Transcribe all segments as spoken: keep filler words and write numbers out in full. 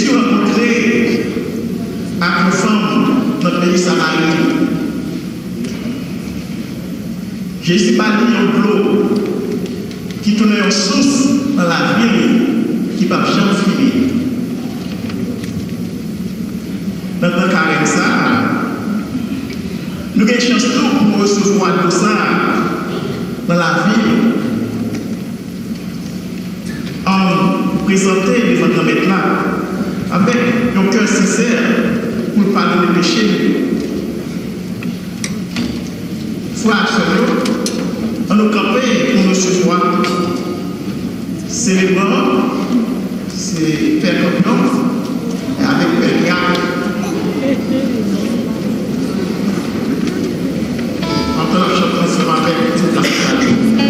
Jezi rankontre ak yon fanm nan peyi Samari. Jezi ba li yon dlo ki tounen yon sous nan lavi li ki p ap janm fini. Nan tan karèm sa a, nou gen chans tou pou nou resevwa dlo sa a nan lavi nou. Ann prezante devan Granmèt la avèk yon kè sensè pou l padone peche nou. Frè ak sè m yo, ann nou kanpe pou nou resevwa seleman, se pè Kanpyon avèk pè Nya. Antan n ap chante ansanm avèk tout la.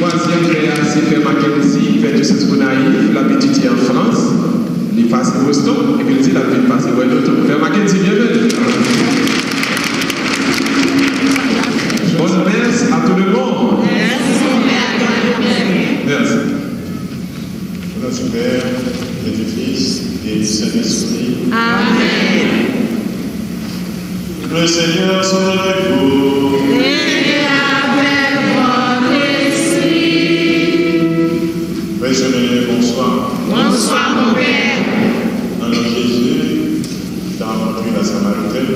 Twazyèm jwè a, se Pè Mackenzie, Pè Diosèz Gonayiv, l ap etidye an Frans. Li pase Boston, epi l di l ap vin pase wè nou tou. Pè Mackenzie, byenveni. Bonne messe à tout le monde. Merci. Au nom du Père, et du Fils, et du Saint-Esprit. Amen. Le Seigneur soit avec vous. Et avec votre esprit. Frères et sœurs bien-aimés, bonsoir. Bonsoir, mon père. Nan non Jezi, ki ta rankontre la Samariten,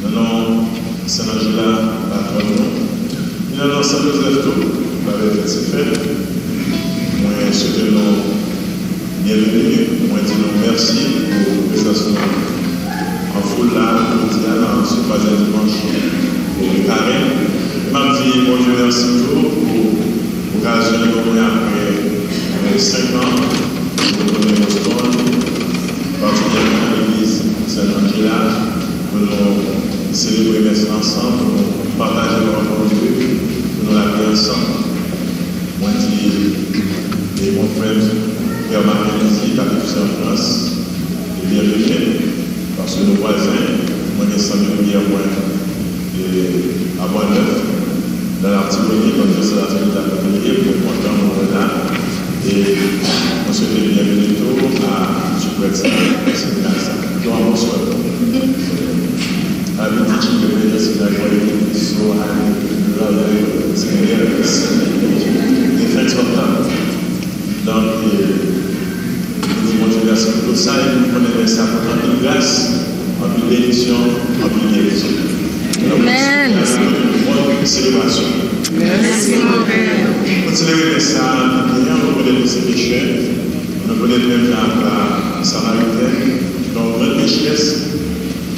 nan non Sen Angela, patwòn nou, e nan non Sen Jozèf tou, ki pral fèt se fèt, mwen swete nou byenveni, mwen di nou mèsi pou prezans nou an foul la, jodi a, nan se twazyèm dimanch Karèm. E m ap di Bondye mèsi tou pou okazyon li ban mwen apre, e, senk an, pou retounen Boston, patikilyèman nan legliz Sen Angela, pou nou selebre mès la ansanm, pou nou pataje pawòl Bondye, pou nou lape ansanm. Mwen di, e, mon frè m, Pè Mackenzie, k ap etidye an Frans, e byenvini, paske nou vwazen, mwen gen San Milyè mwen, e, a Bwannèf, nan Latibonit, donk se Latibonit la mwen ye, mwen kontan mwen wè la. E mwen swete byenveni tou a ti prèt sa, a ti prèt sa. Donk, bonswa. Abiti ki yo mete se nan kò yo, so, ale, Senyè, mèsi. E fèt kontan. Donk, e, nou di Bondye mèsi pou tout sa, e nou konnen lè sa pote anpil gras, anpil benediksyon, anpil gerizon. Donk, Amen. Se yon bon selebrasyon. Mèsi, mon pè. Pou selebre mès sa, nou konnen nou se pechè, nou konnen menm jan ak la Samariten, donk, gran pechès,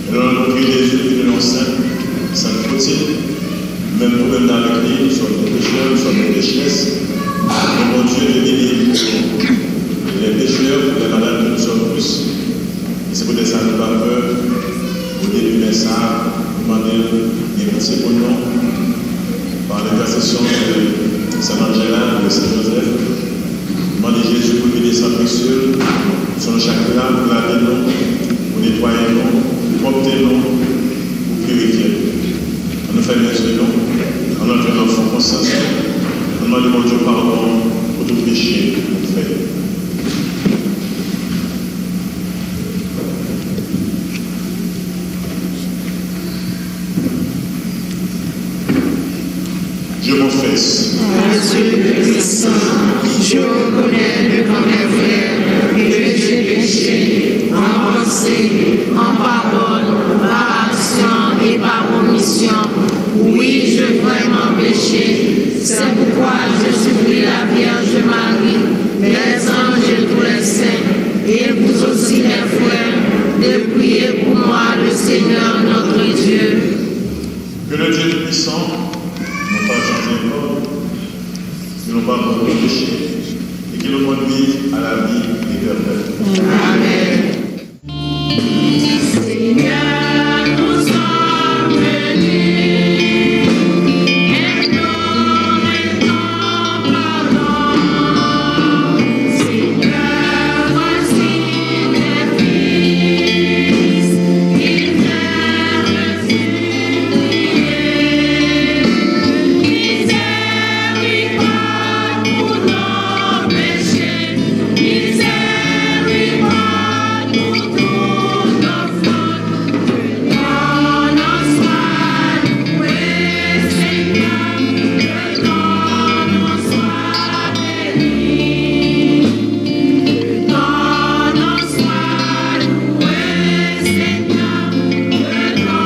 e nou rankontre Jezi vini nan sent, sent foti, menm nou menm avèk li, nous sommes des pécheurs, nous sommes des pécheresses. Men Bondye te vini pou les pécheurs, pour les malades que nous sommes tous. E se poutèt sa nou pa pè, o debi mès sa, nou mande l gen pitye pou nou, par l'intercession de Saint Angela, de Saint Joseph, nou mande Jezi pou l vide san presye l sou nou chak la, pou lave nou, pou netwaye nou, pou pwòpte nou, pou pirifye nou. Ann nou fèmen zye nou, ann antre nan fon konsyans nou, ann mande Bondye padon pou tout peche nou fè. Je confesse. À Dieu Tout-Puissant, je reconnais devant mes frères que j'ai péché en pensée, en parole, par action et par omission. Oui, j'ai vraiment péché. C'est pourquoi je supplie la Vierge Marie, les anges et tous les saints, et vous aussi, mes frères, de prier pour moi le Seigneur notre Dieu. Que le Dieu Tout-Puissant nous pardonne, que nous pardonne nos péchés et que nous conduise à la vie éternelle. Amen. Seigneur, nous sommes venus, et nous mettons pardon. Seigneur, voici tes fils, ils veulent te supplier. Miséricorde pour nos péchés, miséricorde pour toutes nos fautes. Que ton nom soit loué, Seigneur, que ton nom soit béni. Que ton nom soit loué, Seigneur, que ton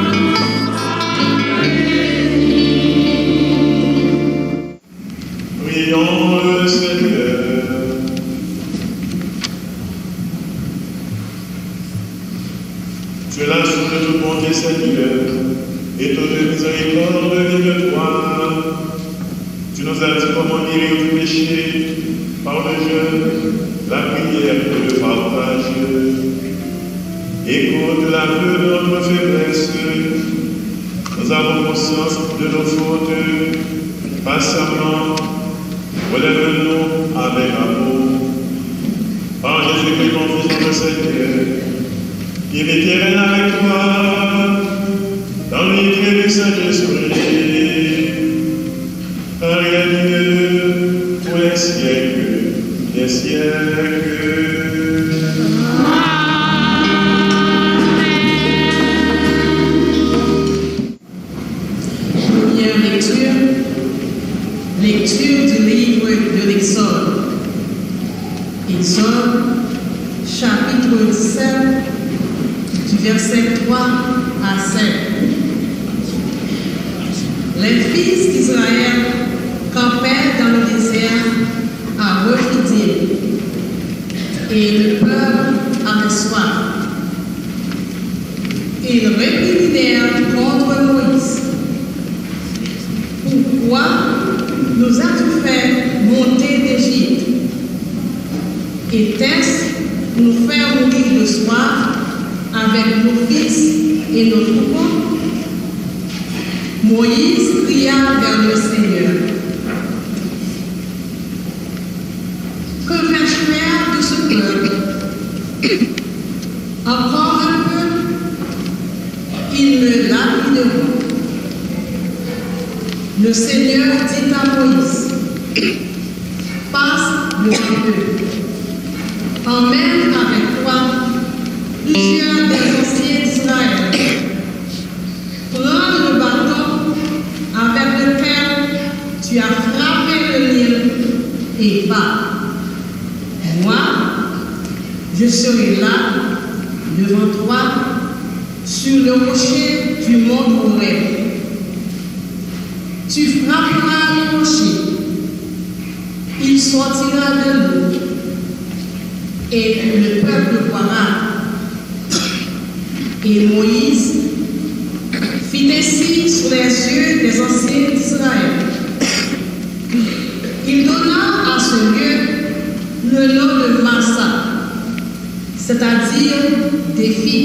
nom soit béni. Prions le Seigneur. Tu es la source de toute bonté, Seigneur, et toute miséricorde vient de toi. Tu nous as dit comment guérir du péché par le jeûne, la prière et le partage. Écoute l'aveu de notre faiblesse. Nous avons conscience de nos fautes. Pasyamman, relève nous avec amour par Jésus-Christ, ton Fils, notre Seigneur, qui vit et règne avec toi dans l'unité du Saint-Esprit, un et unique Dieu, pour les siècles des siècles. Première lecture, lecture du livre de l'Exode. Exode, chapitre dix-sept, du verset trois à sept. Les fils d'Israël campèrent dans le désert à Rephidim, et le peuple avait soif. Ils récriminèrent contre Moïse. Pourquoi nous as-tu fait monter d'Égypte? Était-ce pour nous faire mourir de soif avec nos fils et nos troupeaux? Moïse cria vers le Seigneur. Que vais-je faire de ce peuple? Encore un peu, ils me lapideront. Le Seigneur dit à Moïse, passe devant eux. Emmène avec toi plusieurs des anciens d'Israël. Prends le bâton avec lequel tu as frappé le Nil et va. Moi, je serai là devant toi sur le rocher du mont Horeb. Tu frapperas le rocher, il sortira de l'eau, et le peuple boira. Et Moïse fit ainsi sous les yeux des anciens d'Israël. Il donna à ce lieu le nom de Massa, c'est-à-dire défi,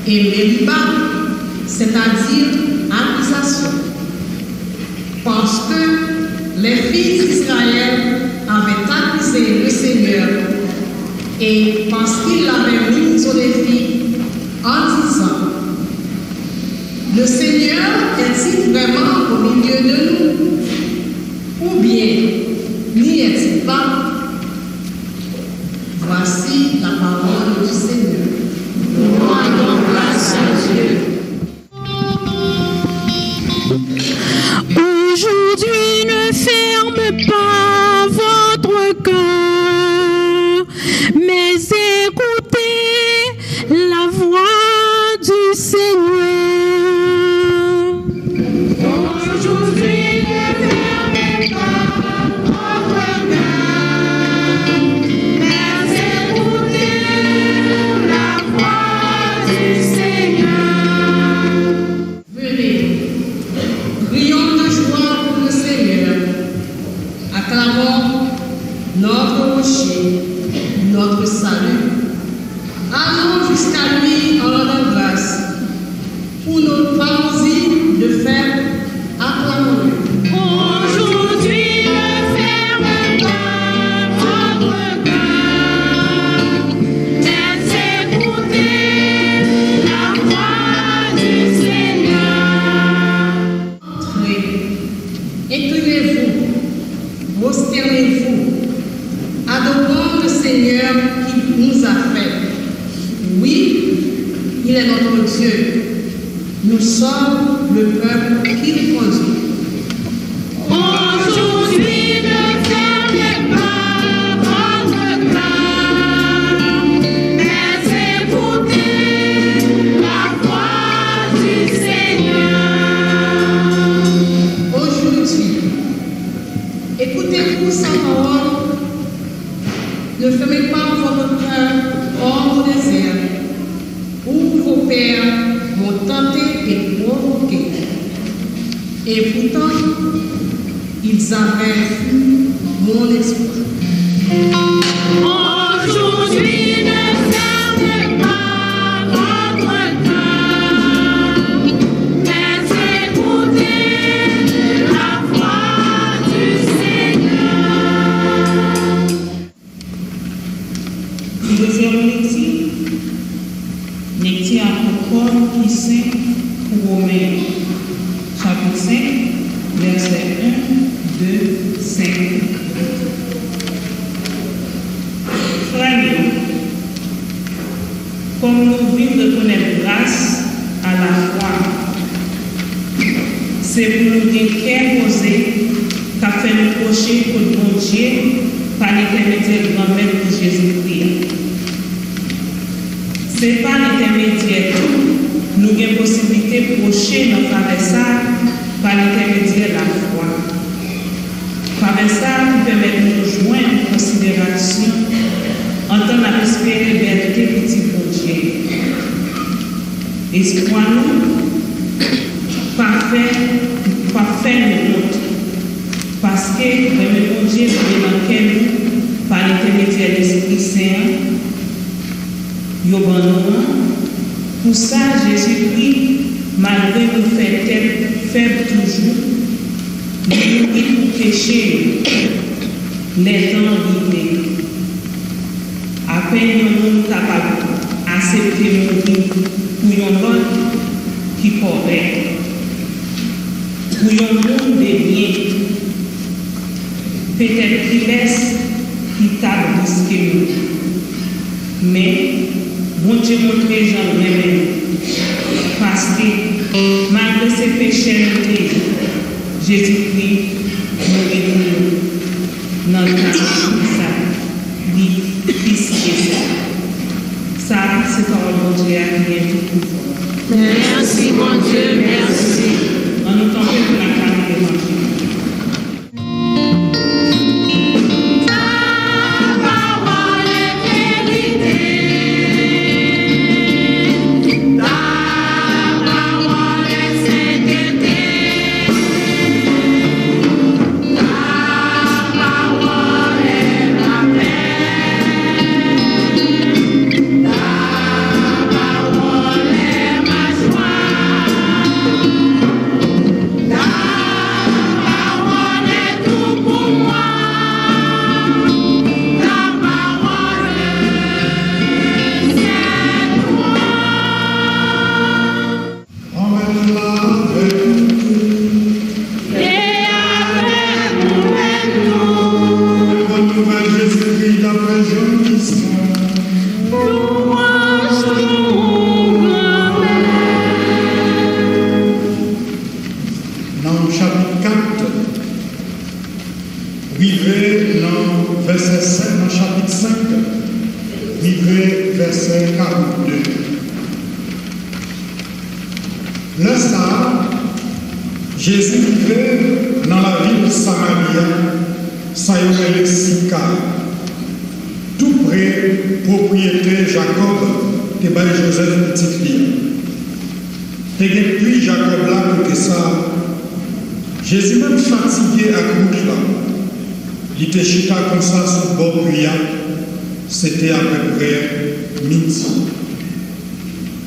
et Mériba, c'est-à-dire accusation. Parce que les fils d'Israël avaient accusé le Seigneur et parce qu'ils l'avaient mis au défi en disant, le Seigneur est-il vraiment au milieu de nous? Ou bien n'y est-il pas? Voici la parole du Seigneur. Rendons grâce à Dieu. Aujourd'hui, ne fermez pas votre cœur, mais écoutez la voix du Seigneur. Aujourd'hui, ne fermez pas votre cœur, mais écoutez la voix du Seigneur. Venez, crions de joie pour le Seigneur, acclamons notre rocher, notre salut. Allons jusqu'à lui en rendant grâce. Pour ne pas mourir de faim, acclamons-le. Aujourd'hui, ne fermez pas votre cœur, mais écoutez la voix du Seigneur. Entrez, inclinez-vous, prosternez-vous, adorons le Seigneur qui nous a fait. Oui, il est notre Dieu. Nous sommes le peuple qu'il conduit. Aujourd'hui, ne fermez pas votre cœur, mais écoutez la voix du Seigneur. Aujourd'hui, écoutez-vous sa parole. Ne fermez pas votre cœur comme au désert, où vos pères m'ont tenté et provoqué. Et pourtant, ils avaient vu mon espoir. Aujourd'hui, ne fermez pas votre cœur, mais écoutez la senk pou Women yo, chapit senk, vèsè en, de, senk. Frè m yo, kòm nou vin rekonèt gras alafwa, se pou nou gen kè poze k ap fè nou pwoche kot Bondye pa lentèmedyè Granmèt nou Jezikri a. Se pa lentèmedyè tou nou gen posiblite pwoche nan favè sa a pa lentèmedyè lafwa. Favè sa a ki pèmèt nou jwenn konsiderasyon antan n ap espere bèlte pitit Bondye yo. Espwa nou pa fè, pa fè nou wont, paske renmen Bondye vle nan kè nou pa lentèmedyè Lespri Sen an, yo ban nou an. Pou sa, Jezikri, malgre nou fè tèt fèb toujou, li mouri pou peche yo lè tan an rive. Apèn yon moun kapab aksepte mouri pou yon lòt ki kòrèk, pou yon moun de byen, petèt kilès ki t ap riske mouri. Men, Bondye montre jan l renmen nou, paske, malgre se pechè nou te ye, Jezikri mouri pou nou nan ta sa li plis ke sa. Sa se pawòl Bondye a ki gen tout pouvwa. Mèsi, Bondye, mèsi. Ann nou kanpe pou n aklame levanjil. Anmèn la avèk nou tou. E avèk ou menm tou. Bòn nouvèl Jezikri daprè Jan Lis. Lwanj pou ou, Granmèt. Nan chapit kat, rive nan vèsè senk, nan chapit senk, rive vèsè karannde. Lè sa a, Jezi rive nan lavil Samari a, sa yo rele Sika, tou pre pwopriyete Jakòb te bay Jozèf pitit li a. Te gen pwi Jakòb la kote sa a. Jezi menm fatige ak wout la. Li te chita konsa sou bò pwi a. Se te apeprè midi.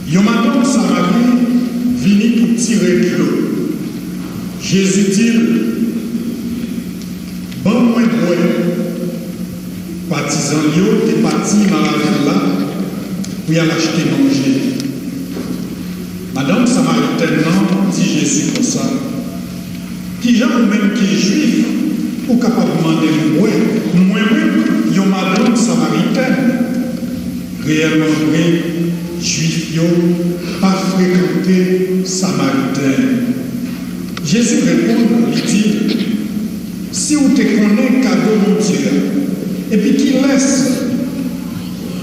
Yon madanm Samari vini pou tire dlo. Jezi di l, "Ban mwen bwè." Patizan l yo te pati nan lavil la pou y al achte manje. Madanm Samaritèn nan di Jezi konsa, "Kijan ou menm ki Jwif, ou kapab mande m bwè, mwen menm, yon madanm Samaritèn?" Reyèlman vre, Jwif yo pa frekante Samariten. Jezi reponn, li di, "Si w te konnen kado Bondye a, epi kilès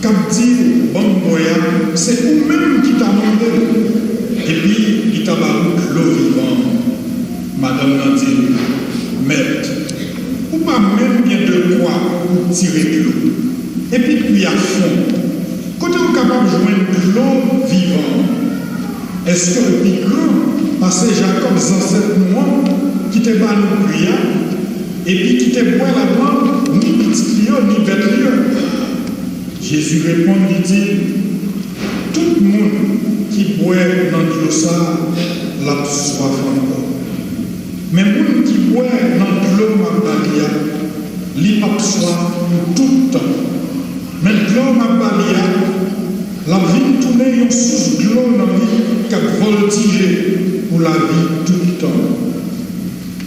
k ap di w, 'Ban m bwè a,' se ou menm ki ta mande l, epi li ta ba ou dlo vivan." Madanm nan di l, "Mèt, ou pa menm gen dekwa pou w tire dlo, epi pwi a fon. Kote w kapab jwenn dlo vivan an? Èske w pi gran pase Jakòb, zansèt nou an, ki te ba nou pwi a, epi ki te bwè ladan l, ni pitit li yo, ni bèt li yo?" Jezi reponn, li di, "Tout moun ki bwè nan dlo sa a, l ap swaf ankò. Men moun ki bwè nan dlo m ap ba li a, li p ap swaf pou tout tan. Men dlo m ap ba li a, l ap vin tounen yon sous dlo nan li k ap vòltije pou lavi tout tan.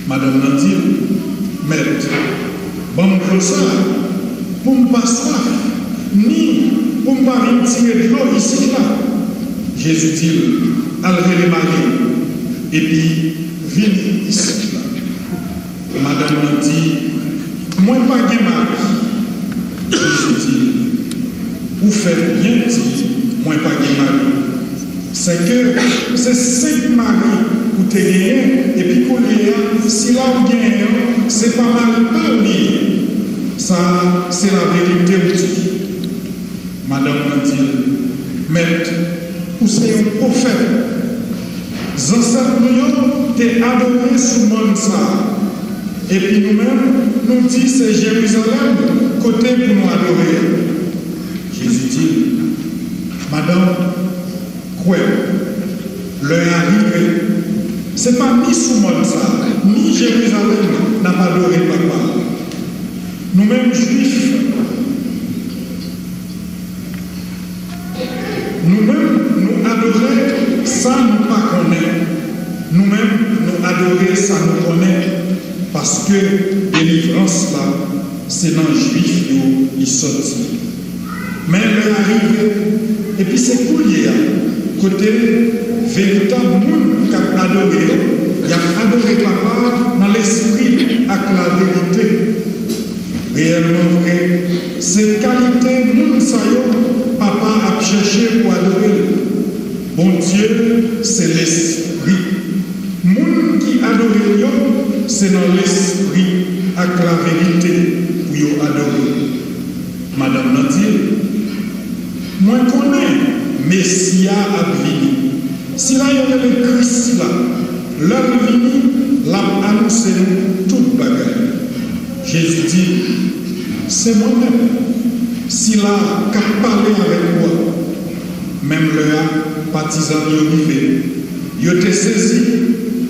Madanm nan di l, Mèt, ban m dlo sa a, pou m pa swaf, ni pou m pa vin tire dlo isit la. Jezi di l, al rele mari w, epi vini isit la. Madanm nan di, mwen pa gen mari. Jezi di, ou fè byen di, mwen pa gen mari. Sèke se senk mari ou te genyen, epi koulye a, sila ou genyen an, se pa mari pa w li ye. Sa a, se laverite ou di. Madanm nan di l, Mèt, ou se yon pwofèt. Zansèt nou yo te adore sou mòn sa a, epi nou menm, nou di se Jerizalèm kote pou nou adore a. Jezi di l, madanm, kwè m, lè a rive, se pa ni sou mòn sa a, ni Jerizalèm n ap adore Papa a. Nou menm Jwif, nou menm, nou adore sa nou pa konnen. Nou menm, nou adore sa nou konnen, paske delivrans la, se nan Jwif yo li soti. Men lè a rive, epi se koulye a, kote veritab moun k ap adore yo, y ap adore Papa a nan lespri ak laverite. Reyèlman vre, se kalite moun sa yo Papa ap chèche pou adore l. Bondye se Lespri. Moun ki adore l yo, se nan lespri ak laverite pou yo adore l. Madanm nan di l, mwen konnen Mesi a ap vini. Sila yo rele Kris la, lè l vini, l ap anonse nou tout bagay. Jezi di l, se mwen menm, sila k ap pale avèk ou a. Menm lè a, patizan l yo rive. Yo te sezi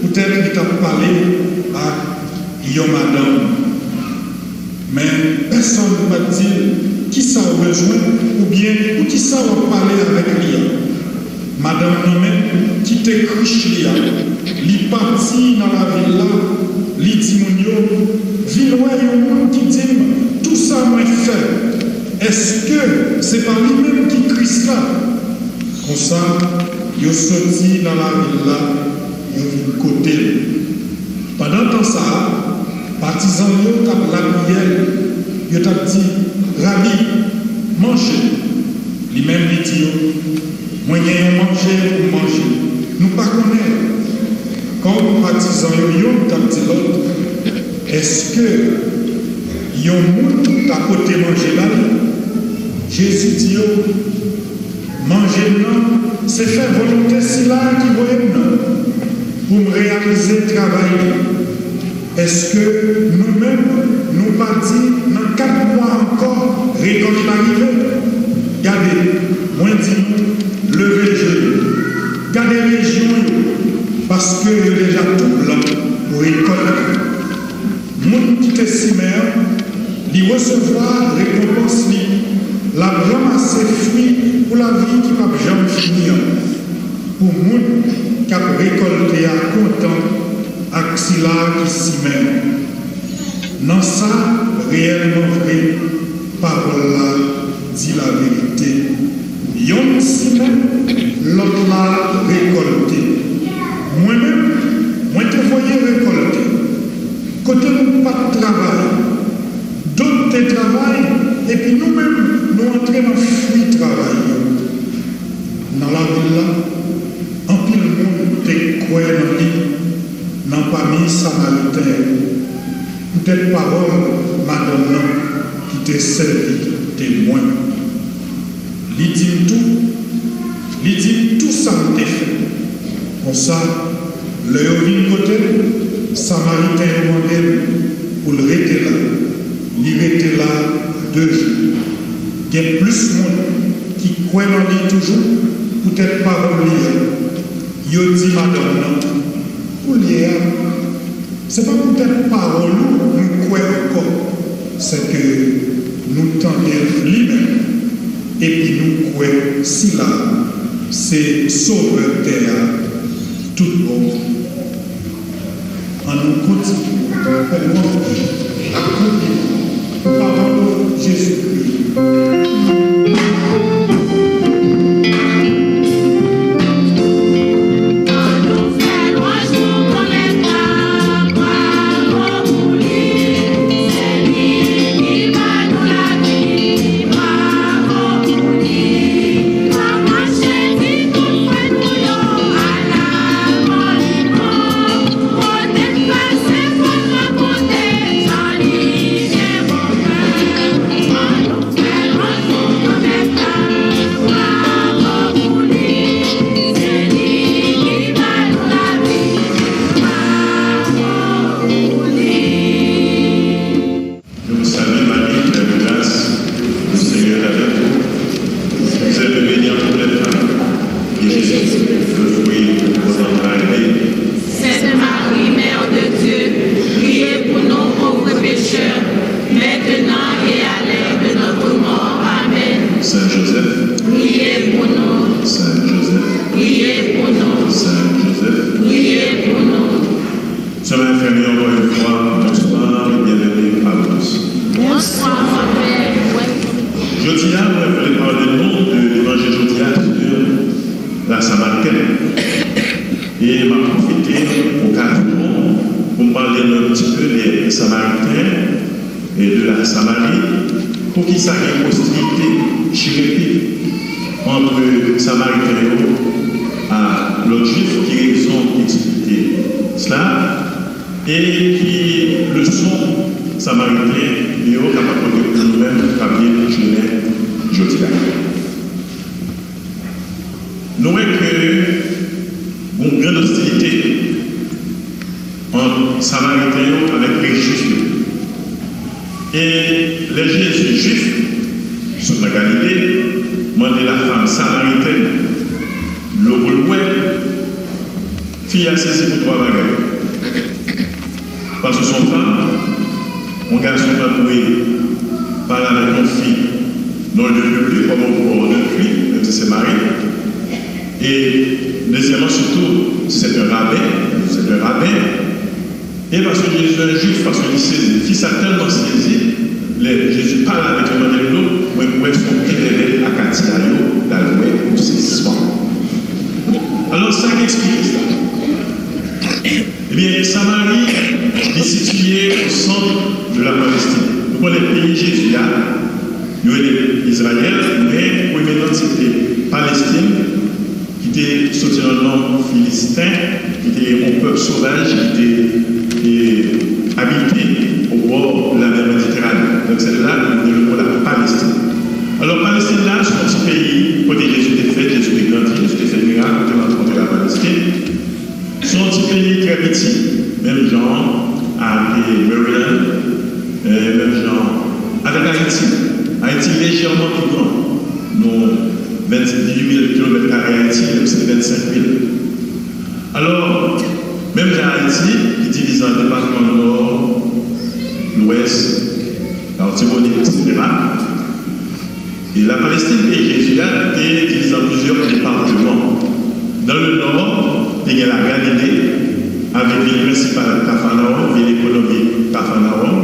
poutèt li t ap pale ak yon madanm. Men, pèsonn pa t di l, kisa w bezwen, oubyen poukisa w ap pale avèk li a? Madanm nan menm kite krich li a, li pati nan lavil la, li di moun yo, vin wè yon moun ki di m tou sa mwen fè. Èske se pa li menm ki Kris la? Konsa, yo soti nan lavil la, yo vin kote l. Pandan tan sa a, patizan l yo t ap lapriyè l, yo t ap di, Rabi, manje! Li menm, li di yo, mwen gen yon manje pou m manje, nou pa konnen l. Kòm patizan yo youn t ap di lòt, èske yon moun ta pote manje ba li? Jezi di yo, manje m nan, se fè volonte sila ki voye m nan, pou m reyalize travay li. Èske nou menm, nou pa di nan kat mwa ankò, rekòt la rive? Gade, mwen di nou, leve je nou, gade rejyon yo, paske yo deja tou blan pou rekòt la. Moun ki te simen an, li resevwa rekonpans li, l ap ranmase fwi pou lavi ki p ap janm fini an. Pou moun k ap rekòlte a kontan ak sila ki simen. Nan sa, reyèlman vre, pawòl la di laverite. Yonn simen, lòt la rekòlte. Mwen menm, mwen te voye rekòlte. Kote nou pa t travay, dòt te travay, epi nou menm, nou antre nan fwi travay yo. Nan lavil la, anpil moun te kwè nan li nan pami Samariten yo, poutèt pawòl madanm nan ki te sèvi temwen. Li di m tou, li di m tou sa m te fè. Konsa, lè yo vin kote l, Samariten yo mande l pou l rete la. Li rete la de jou. Gen plis moun ki kwè nan li toujou poutèt pawòl li a. Yo di madanm nan, koulye a, se pa poutèt pawòl ou nou kwè ankò, sèke nou tande l li menm, epi nou kwè sila a. Se Sovè tè a toutbon. Ann nou kontinye fè lwanj ak konpliman pou Papa nou Jezikri. Je vous salue, Marie, pleine de grâce, le Seigneur est avec vous. Vous êtes bénie entre toutes les femmes, et Jésus, le fruit de vos entrailles, est béni. Sainte Marie, Mère de Dieu, priez pour nous pauvres pécheurs, maintenant et à l'heure de notre mort. Amen. Saint Joseph, priez pour nous. Saint Joseph, priez pour nous. Saint Joseph, priez pour nous. Sè Marie Ferrier, encore une fois, bonsoir et bienvenue à vous tous. Bonsoir, Papa. Jodi a, mwen vle pale nou de levanjil jodi a sur la Samaritaine. E m ap pwofite okazyon an pou m pale nou un petit peu des Samaritains et de la Samarie, poukisa gen ostilite, chirepit ant Samariten yo ak lòt Jwif, ki rezon ki eksplike sila, e ki leson Samariten yo kapab pote pou nou menm k ap viv jounen jodi a. Nou wè ke gon grann ostilite ant Samariten yo avèk relijye yo. E lè Jezi, Jwif, sot nan Galile, mande lafanm samaritèn dlo pou l bwè, fi a sezi pou twa bagay. Paske se yon fanm, yon gason pa dwe pale avèk yon fi dans le lieu public, kòm on pourrait le fi, menm si se mari. E dezyèmman, sitou, si se te yon raben, si se te yon raben, e paske Jezi se yon Jwif, paske li sezi, fi sa tèlman sezi, lè Jezi pale avèk li, mande l dlo, mwen kwè se yon kèlèlè ak ati a yo, l al bwè pou sezisman. Alò, sa k eksplike sa? Ebyen, Samari, li sitiye o sant de la Palestine. Nou konnen peyi Jezi a, yo rele Izrayèl, men premye non se te Palestin, ki te soti nan non Filisten, ki te yon pèp sovaj ki te, e, abite o bò lamè Mediterane. Donk, se la nou rele mo la Palestin. Alò, Palestin la, se yon ti peyi kote Jezi te fèt, Jezi te grandi, Jezi te fè mirak, kote l rankontre la Palestin. Se yon ti peyi trè piti, menm jan ak, e, Maryland, e, menm jan avèk Ayiti. Ayiti lejèman pi gran. Nou vennsenk mil kilomèt kare, Ayiti, menm si se vennsenk mil. Alò, menm jan Ayiti, ki divize an depatman Nò, Lwès, Latibonit, etsetera. E la Palestine peyi Jezi a te divize an plizyè depatman. Dans le nord, te gen la Galilée, avèk vil prensipal Kafanawòm, vil ekonomik Kafanawòm.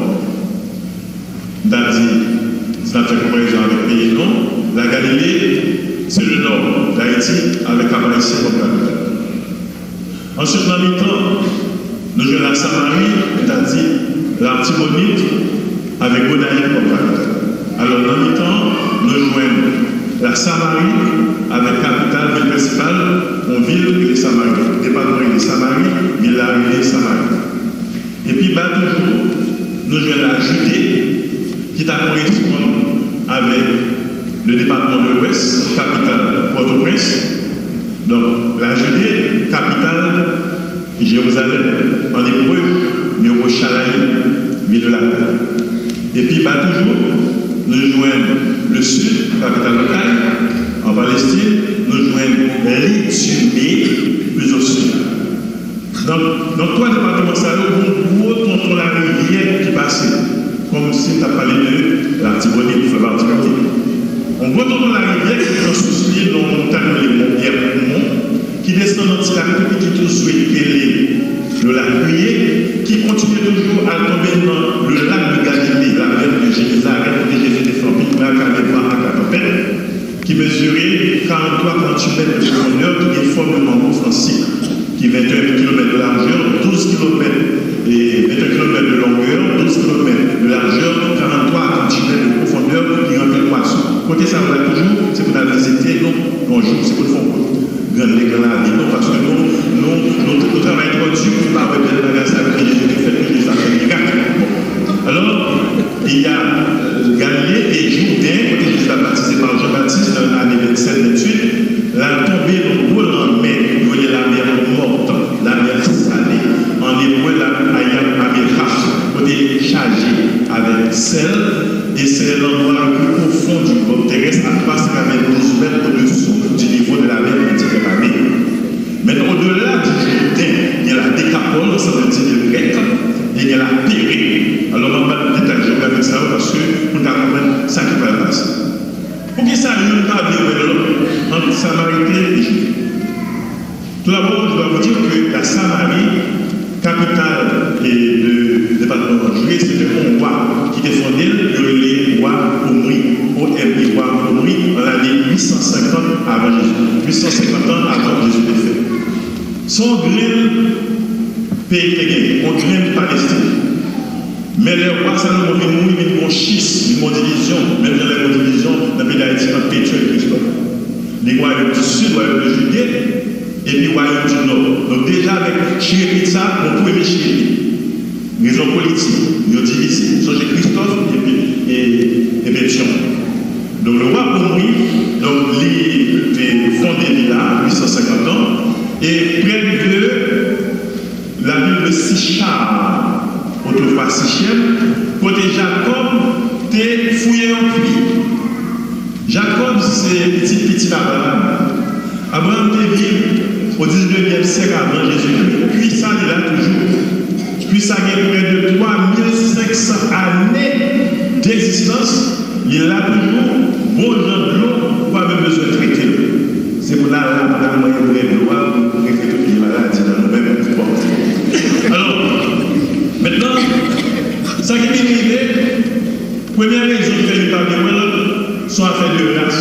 M ta di, si n ap fè konparezon avèk peyi nou, la Galilée, se le nord d'Haïti, avèk Cap-Haïtien kòm kapital. Answit, nan mitan, nou jwenn la Samari, sètadi Latibonit, avèk Gonayiv kòm kapital. Alò, nan mitan, nou jwenn la Samari, avèk kapital, vil prensipal, yon vil rele Samari. Depatman rele Samari, vil la rele Samari. Epi ba toujou, nou jwenn la Jide, ki ta koresponn avèk le depatman de Lwès, kapital Pòtoprens. Donk, la Jide, kapital Jerizalèm, an ebre, Yerushalayim, ville de la paix. Epi ba toujou, nou jwenn le sid, kapital lokal, an Palestin, nou jwenn Lidime, plis o sid la. Donk, nan twa depatman sa yo, gon gwo tonton larivyè ki pase, kòmsi n t ap pale de Latibonit, ki fè pati Pòtoprens. Yon gwo tonton larivyè ki pran sous li nan yon montagne rele Mont Hermon, ki desann nan ti lak tou piti tou swe ki rele le Lac Guillé, ki kontinye toujou al tonbe nan le lac de Galilée, la mer de Génésaret, kote Jezi te fè anpil mirak avèk van ak latanpèt, ki mezire karant twa, karant uit mèt de pwofondè, ki gen fòm yon mango fransik, ki venteyen kilomèt de largeur, douz kilomèt, e, venteyen kilomèt de longè, douz kilomèt de largeur, karant twa a tranntuit mèt de pwofondè, ki ranpli pwason. Kote sa yo la toujou, se pou n al vizite, non, yon jou, se pou n fè yon kout grann legan lavi, non, paske nou, nou, nou, nou travay twò di pou n pa wè bèl bagay sa yo ke Jezi te fè, ke Jezi te fè mirak. Alò, y a Galile e Jouden, kote Jezi t ap batize pa Jan Batis nan ane vennsèt, venntuit, l al tonbe nan gwo lanmè, yo rele la mer morte, la mer salée, en hébreu la Hayam Amera, kote l chaje avèk sèl, e se landwa le pli pwofon di globe terrestre, à trois cent quatre-vingt-douze mèt odesou di nivo de la mer Méditerranée. Men odela di Jouden, gen la Dekapòl, ansanm de ti vil grèk, e gen la Pere. Alò, m ap ba nou detay jewografik sa yo, paske pou n ka konprann sa ki pral pase. Poukisa youn pa vle wè lòt ant Samariten e Jiden? Tout d'abord, je dois vous dire que la Samarie, capitale et de département Judée, c'était un roi qui était fondé, yo rele wa Omri, O M I, wa Omri, an lane uit san senkant avan Jezi, uit san senkant an avan Jezi te fèt. Se yon grenn peyi ki te genyen, yon grenn Palestin. Men lè wa Salomon vin mouri, vin gon chis, vin gon divizyon, menm jan lè gon divizyon nan peyi Dayiti ant Petyon e Kristòf. Li gen wayòm di sid, wayòm de Jide, epi wayòm di nò. Donk deja avèk chirepit sa, gon premye chirepit. Rezon politik, yo divize. Sonje Kristòf epi e, e Petyon. Donk le wa Omri, donk li te fonde vil la, uit san senkant an, e prè de la ville de Sichar, autrefois Sichem, kote Jakòb te fouye yon pwi. Jakòb se pitit pitit Abraram. Abraram te viv o diznevyèm syèk avan Jezikri. Pwi sa li la toujou. Pwi sa gen prè de twa mil senk san ane degzistans. Li la toujou, bon jan dlo, ou pa menm bezwen trete l. Se pou n al la, pou n al manyen bwè dlo a, pou trete tout vye maladi nan nou menm. Bon. Alò, mentnan, sa ki vin rive, premyè rezon ki fè youn pa vle wè lòt, se yon afè de ras.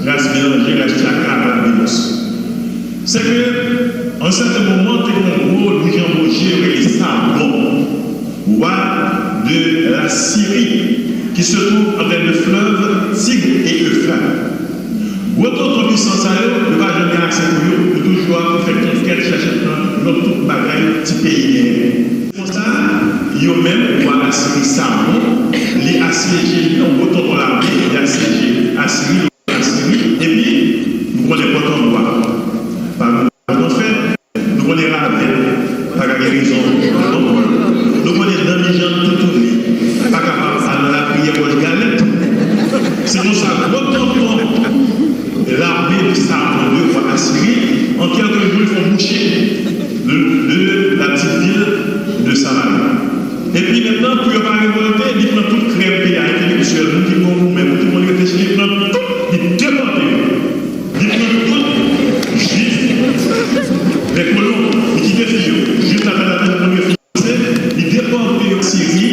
Ras melanje, ras tchaka, albinos. Se ke, an sèten moman, te gen yon gwo Louis Jean Bogier yo rele Sargon, roi de la Syrie, qui se trouve entre le fleuve Tigre et Euphrate. Gwo tonton pwisans sa yo, yo pa janm gen aksè pou yo, yo toujou ap fè konkèt, chache pran lòt tout bagay ti peyi genyen. Konsa, yo menm, wa Asiri Sargon, li asyeje, li nan gwo tonton lame, li asyeje Asiri, Asiri, epi, nou konnen pòt anbwa. Pa gen anfè, nou konnen ravèt, pa ka gen rezon. Nou konnen danmijan toutouni, pa kapab al nan lapriyè wòch galèt. Se konsa, gwo tonton lame de Sargon de wa Asiri, an kèlke jou, li fè yon bouche de, de la petite ville de Samarie. Epi mentnan, pou yo pa revòlte, li pran tout krèm peyi a, entelektyèl, moun ki gon goumen, moun ki konn reflechi, li pran tout, li depòte yo. Li pran tout jwif, lè kolon, li kite fi yo. Jwif la, pa ta konn reflechi, li depòte yo Siri,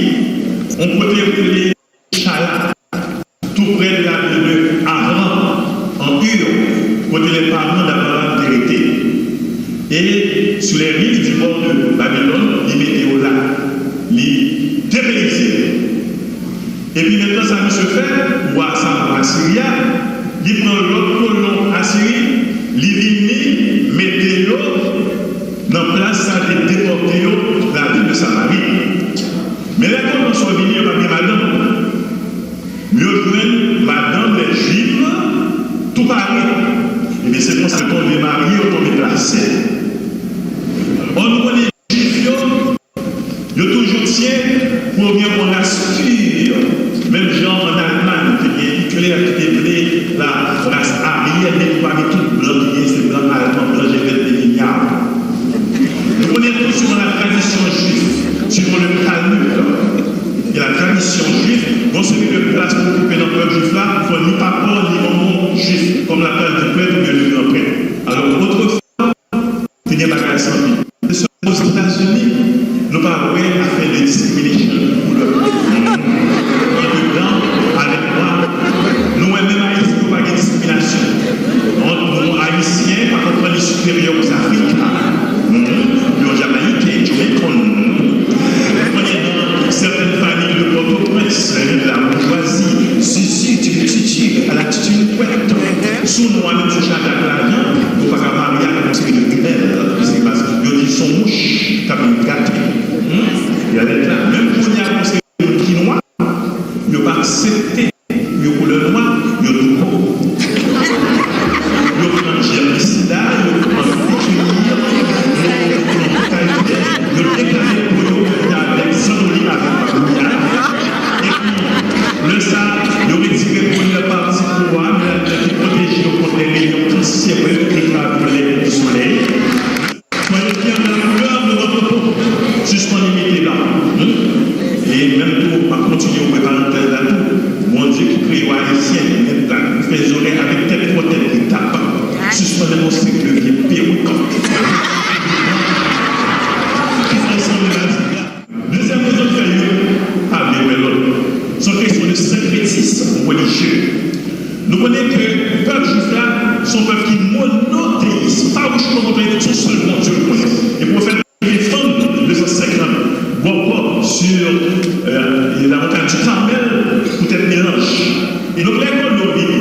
yon kote yo rele Chala, tou prè de la vil de Haran, an Ur, kote lè paran d'Abraham te rete. E sou lè riv di bò de Babilòn, li mete yo la. Li depeyize yo. Epi mentnan sa misye fè, wa sa, wa Asiri a, li pran lòt kolon Asiri, li vini mete yo nan plas sa te depòte yo, la vil de Samari. Men lè kolon sa yo vini, yo pa gen madanm. Yo jwenn madanm, lè jwif, tou pare. Ebyen, se konsa yo tonbe marye, yo tonbe plase. Ò, nou konnen jwif yo, yo toujou tyen pou yo gen yon ras pur. Menm jan an Almay, te gen Hitler ki te vle la ras aryèn, men li pa gen tout blan ki gen, se blan alman, blan jènèt de milyar. Nou konnen tou, suivant la tradition juive, suivant le Talmud, il y a la tradition nasyon jwif, gon seri de plas pou okipe nan pèp jwif la, fò ni papa w ni manman w jwif, kòm l ap pral di prèt oubyen li gran prèt. Alò, otrefwa, te gen bagay sa anpil. Se sèl Ozetazini, nou pa wè afè de discrimination pou koulè. Ant blan avèk nwa, nou wè menm Ayiti, nou pa gen diskriminasyon. Ant yon Ayisyen pa konprann li siperyè aux Africains, yon Jamayiken, Jamaican. Kounye a, nan sèten fanmi de Pòtoprens, la boujwazi, zizi, tibititi, a la titinikwèt. Sou nou a menm sou chak ak lajan, yo pa ka marye ak yon seri de grimèl, se paske yo di se yon mouch k ap vin gate. Hmm? Y a lèt la. Menm kounye a, yon seri de moun ki nwa, yo pa aksepte yo koulè nwa, yo douko. Yo pran jèm sida, yo pran pikiri, yo pran kalite, yo deklare po yo avèk zandoli, avèk babouya. Epi, lè sa, yo retire premyè pati po a, men ki pwoteje yo kont lè yo kansè, yo travay lè solèy. Soyez fiers de la couleur de votre peau. Sispann imite blan. Hmm? E menm tou, m ap kontinye ouvri parantèz la tou. Bondye ki kreye w ayisyen, li fè zòrèy avèk tèt twò tèt li tap. Sispann nan yon seri de vye perik. Ki fè sanble madigra. Dezyèm rezon k fè youn pa vle wè lòt, se yon kesyon de senkretism relijye. Nou konnen ke pèp jwif la se yon pèp ki monoteyis, fawouchman monoteyis, se yon sèl Bondye l konnen. E pwofèt te defann de san senkant bòkò sur, euh, la montagne du Carmel poutèt melanj. E donk, lè Kolon vini,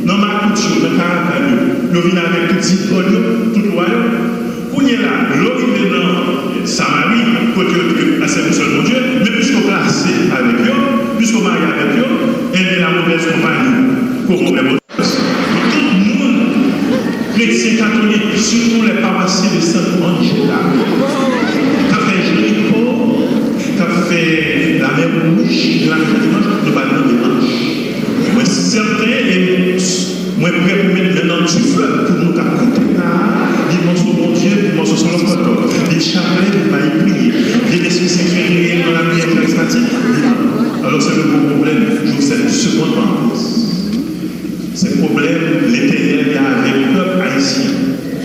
nan makout yo, nan karavàn yo, yo vin avèk tout zidòl yo, tout lwa yo. Kounye a, lè w rive nan Samari, kote yo te asèvi sèl Bondye, men piske w klase avèk yo, piske w marye avèk yo, enben, la mauvaise compagnie, koron lè motès. Tout moun, kretyen katolik, sitou lè pawasyen de Santo Angela, k ap fè Jeriko, k ap fè Lamè Wouj, Lamè Dimanch, nou pa nan melanj. Mwen sèten e mwen prè pou met men nan difè pou nou k ap koute la a, li mòso Bondye, li mòso sou lòt kòtò, li chaplè, li bay priye, li lespri sen fè reyèl nan lapriyè karizmatik, li alò se le gwo pwoblèm, Joseph, segonn pa an plis. Se pwoblèm Letènèl gen avèk pèp ayisyen.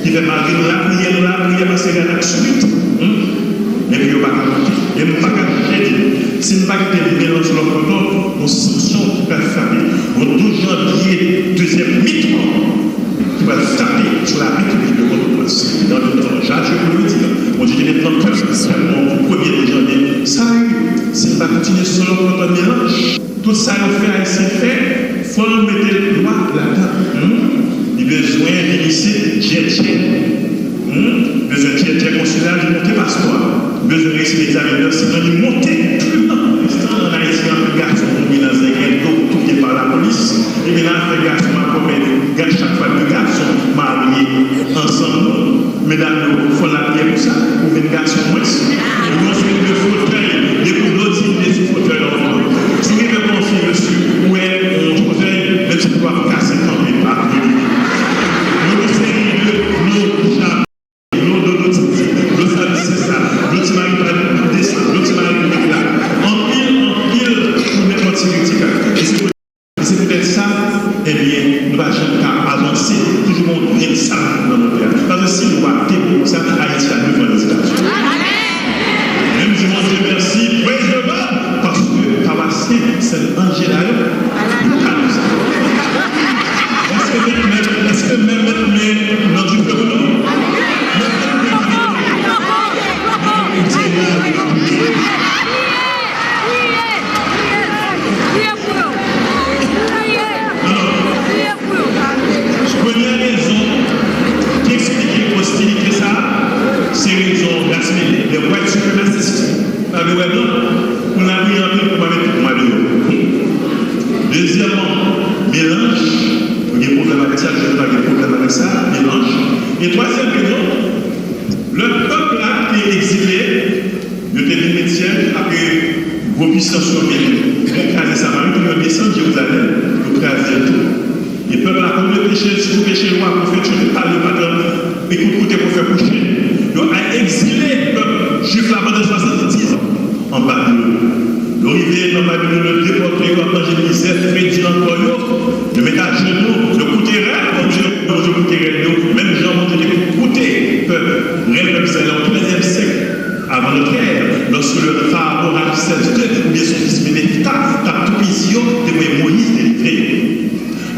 Ki fè malgre nou lapriyè, nou lapriyè, pase rad ak swit, hmm? Epi yo pa ka koute. E m pa ka jete, si n pa kite melanj lòt kote, yon sanksyon ki pral frape. Yon douz janvye, dezyèm mitan, ki pral frape sou la Repiblik de Pòtoprens. Dans le temps, Jean-Jacques Jean-Claude dit, Bondye te met nan kè, pou premye douz janvye, sa yo, si n pa kontinye sou lòt kote melanj, Tout sa yo fè Ayisyen fè, fò l mete dwa ladan. Hmm? Li bezwen vin isit djèdjè. Hmm? Bezwen djèdjè konsila, li monte paspò a. Bezwen reyisi egzamen de six ans, li monte tribinal. Ann Ayiti, anpil gason mouri nan zenglen, do touye pa lapolis. Epi nan afè gason, m ap remèt chak fwa de gason marye ansanm nou. Medam yo, fò n ap gen pou sa, pou vin gason mwens. Yon seri de fotèy, depi w blodine sou fotèy la, w pran. Si w rive pran yon fi, mesye, ou wè yon fotèy, menm si w ap kase kanpe, pa blodine. Yon seri de dlo, dlo, dlo, dlo, dlo sa, se sa, dlo ti mari pa de sa, dlo ti mari la. Anpil, anpil, pou nenpòt ti kritik la. E se E se poutèt sa, ebyen, nou pa janm ka avanse, toujou gen yon grenn sab nan motè a. Paske si nou pa te pou sa, Ayiti a devan lèzilaj. Men m di Bondye mèsi, praise the Lord, paske pawasyen Sent Angela yo, yo pa nou sa. Èske mèt, mèt, èske mèt, mèt men nan dife pou nou? Alò, premyè rezon ki eksplike ostilite sa a, se rezon ras mele, the white supremacist. Pa vle wè blan, pou n ap ri anpil pou pa met tout nwa deyò. Dezyèmman, melanj. Nou gen pwoblèm avèk sa, jodi a nou gen pwoblèm avèk sa, melanj. E twazyèm rezon, lè pèp la te egzile, yo te vin met syèj, apre gwo pisans yo vin, yo kraze Samari, pou yo desann Jerizalèm, yo kraze l tou. E pèp la, kòm yo peche, sou peche lwa, pwofèt yo te pale, yo pa t, e kout kote pou fè kouche. Yo al egzile pèp jwif la pandan swasanndizan an Babilòn. Yo rive nan Babilòn, yo depòte yo, ap manje mizè, fredi nan kò yo, yo met ajenou, yo koute rèd Bondye, Bondye koute rèd yo, menm jan Bondye te koute pèp, rèn pèp Izrayèl an trèzyèm syèk avan notre ère, lòske le Pharaon Ramsès deux oubyen son fis Menefta t ap toupizi yo, te voye Moyiz delivre yo.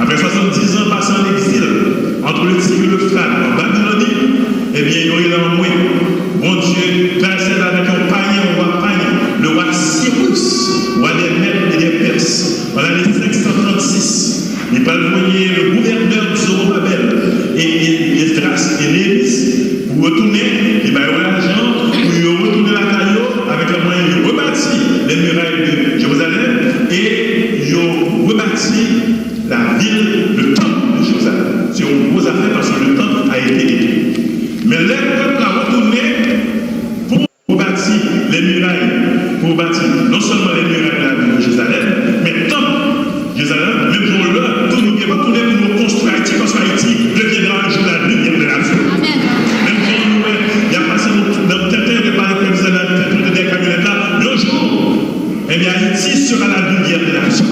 Après soixante-dix ans passés en exil entre le Tigre et l'Euphrate en Babylonie, ebyen, yo rele anmwe. Bondye travèse l avèk yon payen, yon wa payen, le wa Sirus, wa dè Mèd e dè Pès. An lane senk san trannsis, li pral voye le gouvènè Zorobabèl e, e Esdras e Neyemis pou retounen, li ba yo lajan pou yo retounen lakay yo avèk lè mwayen yo rebati les murailles de Jérusalem e yo rebati la ville, le temple de Jérusalem. Se yon gwo zafè paske le temple a été détruit. Men lè pèp la retounen pou rebati les murailles, pou rebati non sèlman les murailles de la ville de Jérusalem, men tanp Jérusalem, menm jan lè tou nou gen pou tounen pou nou konstwi Ayiti, paske Ayiti deviendra un jour la lumière de la nation. Menm jan nou wè, y ap pase nou nan tenten de pale prezidan la tenten de kamyonèt la, yon jou, eh bien, Haïti sera la lumière de la nation.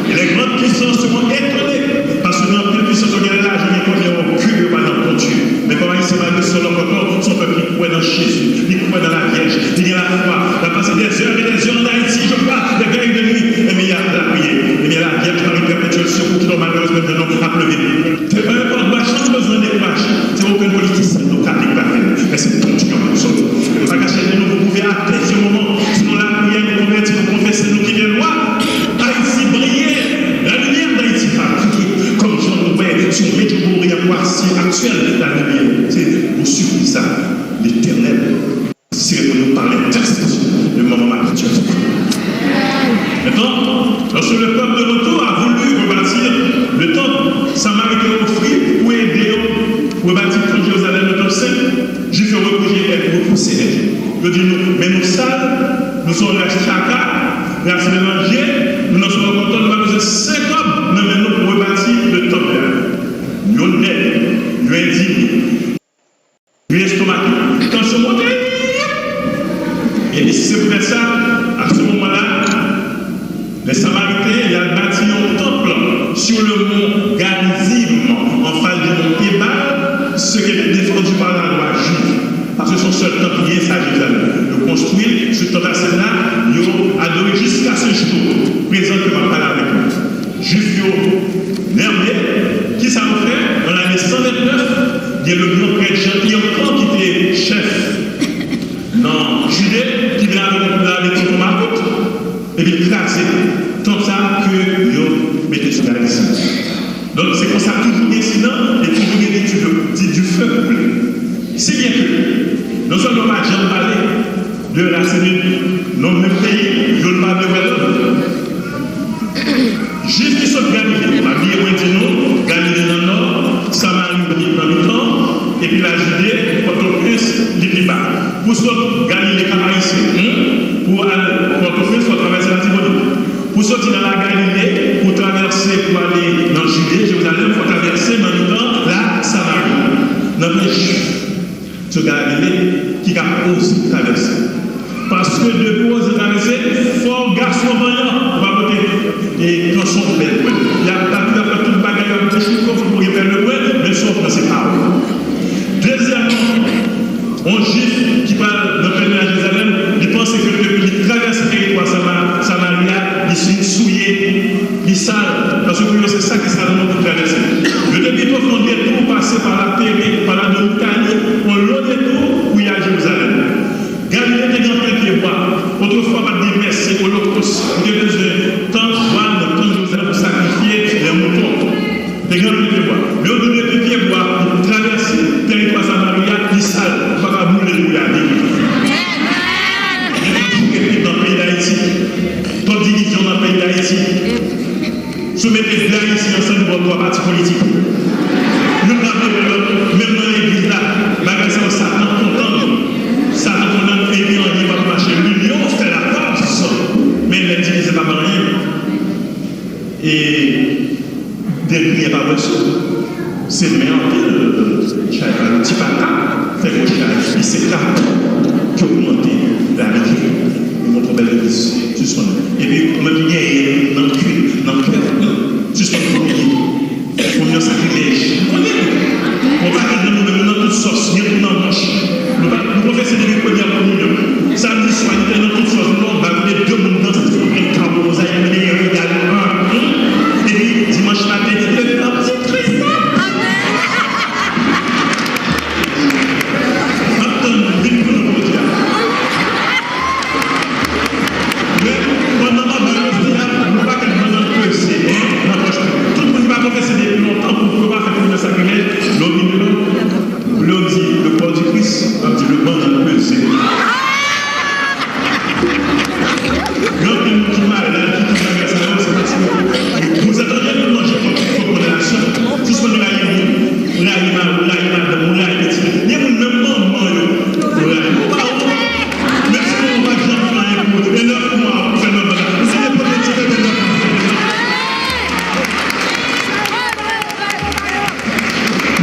Et les grandes puissances seront étonnées, paske gen anpil pwisans yo gen lajan, gen konnen yo kè yo pa nan Bondye. Men kòm Ayisyen malgre se yon lòt ankò, se yon pèp ki kwè nan Jezi, li kwè nan la Vyèj, li gen lafwa. L ap pase des heures et des heures en Haïti, je crois, des veilles de nuit. Ebyen, y ap lapriyè. Ebyen, la Vyèj Mari pèpetye, sekou ki nou malere menm jan nou ap leve. Se pa nenpòt bwa chans bezwen dekouraje. Se okenn politisyen lokal ki ka fè l. Men se Bondye k ap sòti. Nou pa ka chèche nou pou pwouve atè. Se moman, si nou lapriyè, nou konvèti, nou konfese, nou kite lwa Ayiti briye. La lumière d'Haïti va briller. Kòm jan nou wè sou Medjugorje, Kwasi, aktyèl, la lumière. Se pou sipli sa, Letènèl. Sirè pou nou pa lè tèks de manman Marie Joseph. Maintenant, lorsque le peuple de retour a voulu rebâtir le temple, Samariten yo ofri pou ede yo rebati tanp Jerizalèm, le temple saint, Jwif yo repouse, repouse nèt. Yo di nou, men nou sal, nou se yon ras tchaka, ras melanje, nou nan se yon kontan, nou pa bezwen senk kòb nan men nou pou rebati le temple la. Yo nèg, yo endinye. Yo estomake. Tansyon monte. Epi si se poutèt sa, a se moman la, les Samaritains y al bati yon tanp sur le mont Garizim, en face du mont Ebal, ce qui était défendu par la loi juive. Paske se yon sèl tanp ki genyen, sa Jerizalèm. Yo konstwi l sou tanp Asera, yo adore jiska se jou prezan ke m ap pale avèk nou. Jwif yo nève, kisa yo fè? An lane san ventnèf, gen le gran prèt Jan Irkan ki te chèf nan Jide, ki vin avèk yon lame tonton makout, epi l kraze tanp sa ke yo mete sou Garizim. Donk, se konsa toujou gen ensidan, e toujou gen di, di, di fè boule. Si byen ke, non sèlman pa janm pale de rasin nou nan menm peyi, youn pa vle wè lòt. Jwif ki sot Galile, pa bliye mwen di nou, Galile nan nò, Samari nan mitan, epi Lajide, Pòtoprens, li pi ba. Pou sot Galile, Kap Ayisyen, hmm, pou al Pòtoprens, fò travèse Latibonit. Pou soti nan Lagalile, pou travèse, pou ale nan Jide, Jerizalèm, fò travèse nan mitan Lasamari. Nan pwen Jwif sou Galile ki ka oze travèse. Paske depi w oze travèse, fò w gason vanyan, ou pa pote, e, kanson pou bèl pwen. Y ap bat ou, y ap fè tout bagay, y ap dechouke w pou w gen bèl pwen, men sa w pran se pa ou. Dezyèmman, yon Jwif ki pral nan pèlerinaj Jerizalèm, li panse ke depi li travèse teritwa Sama-, Samari a, li fin souye, li sal, paske pou yo se sa ki sal nan moun ki travèse. Yo te pito fè yon detou, pase pa Lapere, pa Ladominikani, yon lòt detou pou y al Jerizalèm. Galile te gen anpil pye bwa. Otrefwa, pa t gen mès, se olokòs. Ou te bezwen tann bwa nan tanp Jerizalèm pou sakrifye lè mouton. Te gen anpil pye bwa. Men yo di w depi pye bwa travèse teritwa Samari a, li sal, ou pa ka boule l pou lave l. Gen tanp ki nan peyi Dayiti. Twòp divizyon nan peyi Dayiti. Si w mete de Ayisyen ansanm, yo ba w twa pati politik. Youn pa vle wè lòt, menm nan legliz la, bagay sa yo Satan kontan. Satan kontan, epi anyen p ap mache. L'union fait la force. Men lè divize pa ban anyen. E degre pa bwè sou. Se men anpil, chay pa ti pata, fè gwo chay, pi se ka ki ogmante lavi. Yon bèl legliz, sispann. Epi, mwen ki genyen nan kè, nan kè, sispann pwomye. Pwomye yon sakrilèj. Pwomye. Bon, pa gen nou menm nan tout sòs, gen tou nan manch. Nou pa, nou konfese depi premyè kominyon. Samdi swa, nou te nan tout sòs, nou ba kote de moun nan, se yon kawo, sa, yon de yon egal an. Epi, dimanch maten, leve nan ti Kris la. M ap tann nou vin pou nou jodi a. Men, pandan m ap bay leson an, nou pa ka nan peze, men, nan pòch mwen. Tout moun ki pa konfese depi lontan, pou yo pa fè premye sakrilèj, lè w vini la, lè w di le corps du Christ, w ap di le bann nan peze. Gen anpil moun ki malad, ki tout bagay sa yo, se paske vous êtes en train de manger votre propre condamnation. Sispann rayi moun, rayi mari w, rayi madanm ou, rayi pitit ou. Gen moun menm manman yo, ou rayi. Ou pa ou, menm si manman w pa janm fè anyen pou ou, e nèf mwa ou fè manman la. Ou se nenpòt moun ki fè nèf mwa.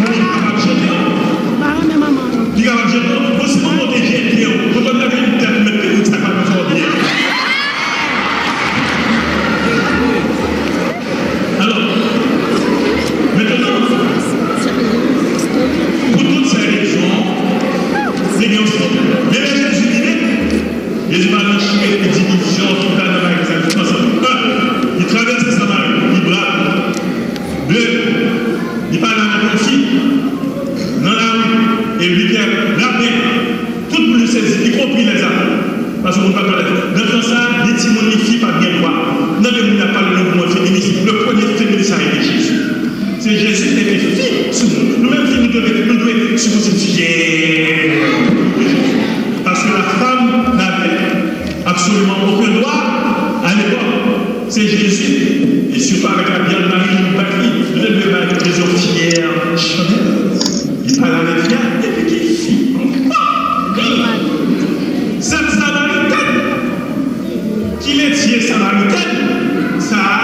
Moun kapab jete w. Li kapab jete w. Bon, si manman w te jete w, kontan w te gen yon tèt ou mete ou sa pa fè w byen. Alò, mentnan, pou tout sèt rezon, se gen yon sèt. Men lè Jezi vini, Jezi pa nan chire divizyon ki ta nan bagay sa, li ansanm. Un, li travèse Samari, li bra. De, li pale avèk yon fi nan lari, e li te rape. Tout moun yo sezi, y compris les apôtres. Paske moun pa pale. Nan tan sa, ni timoun, ni fi pa t gen dwa. Nan de moun y ap pale nan mouvman feminis, le premye feminis a été Jésus. Se Jezi ki te mete fi sou moun. Nou menm fi, nou dwe, nou dwe, si nou se fyè. Parce que la femme n'avait absolument aucun droit à l'époque. Se Jezi, e sitou avèk la Bèl Mari, nou bat li, nou te dwe bay Jezi yon fyè chandèl. Li pale avèk fi a, epi ki fi ankò? Sèt Samaritèn. Ki metye Samaritèn sa a?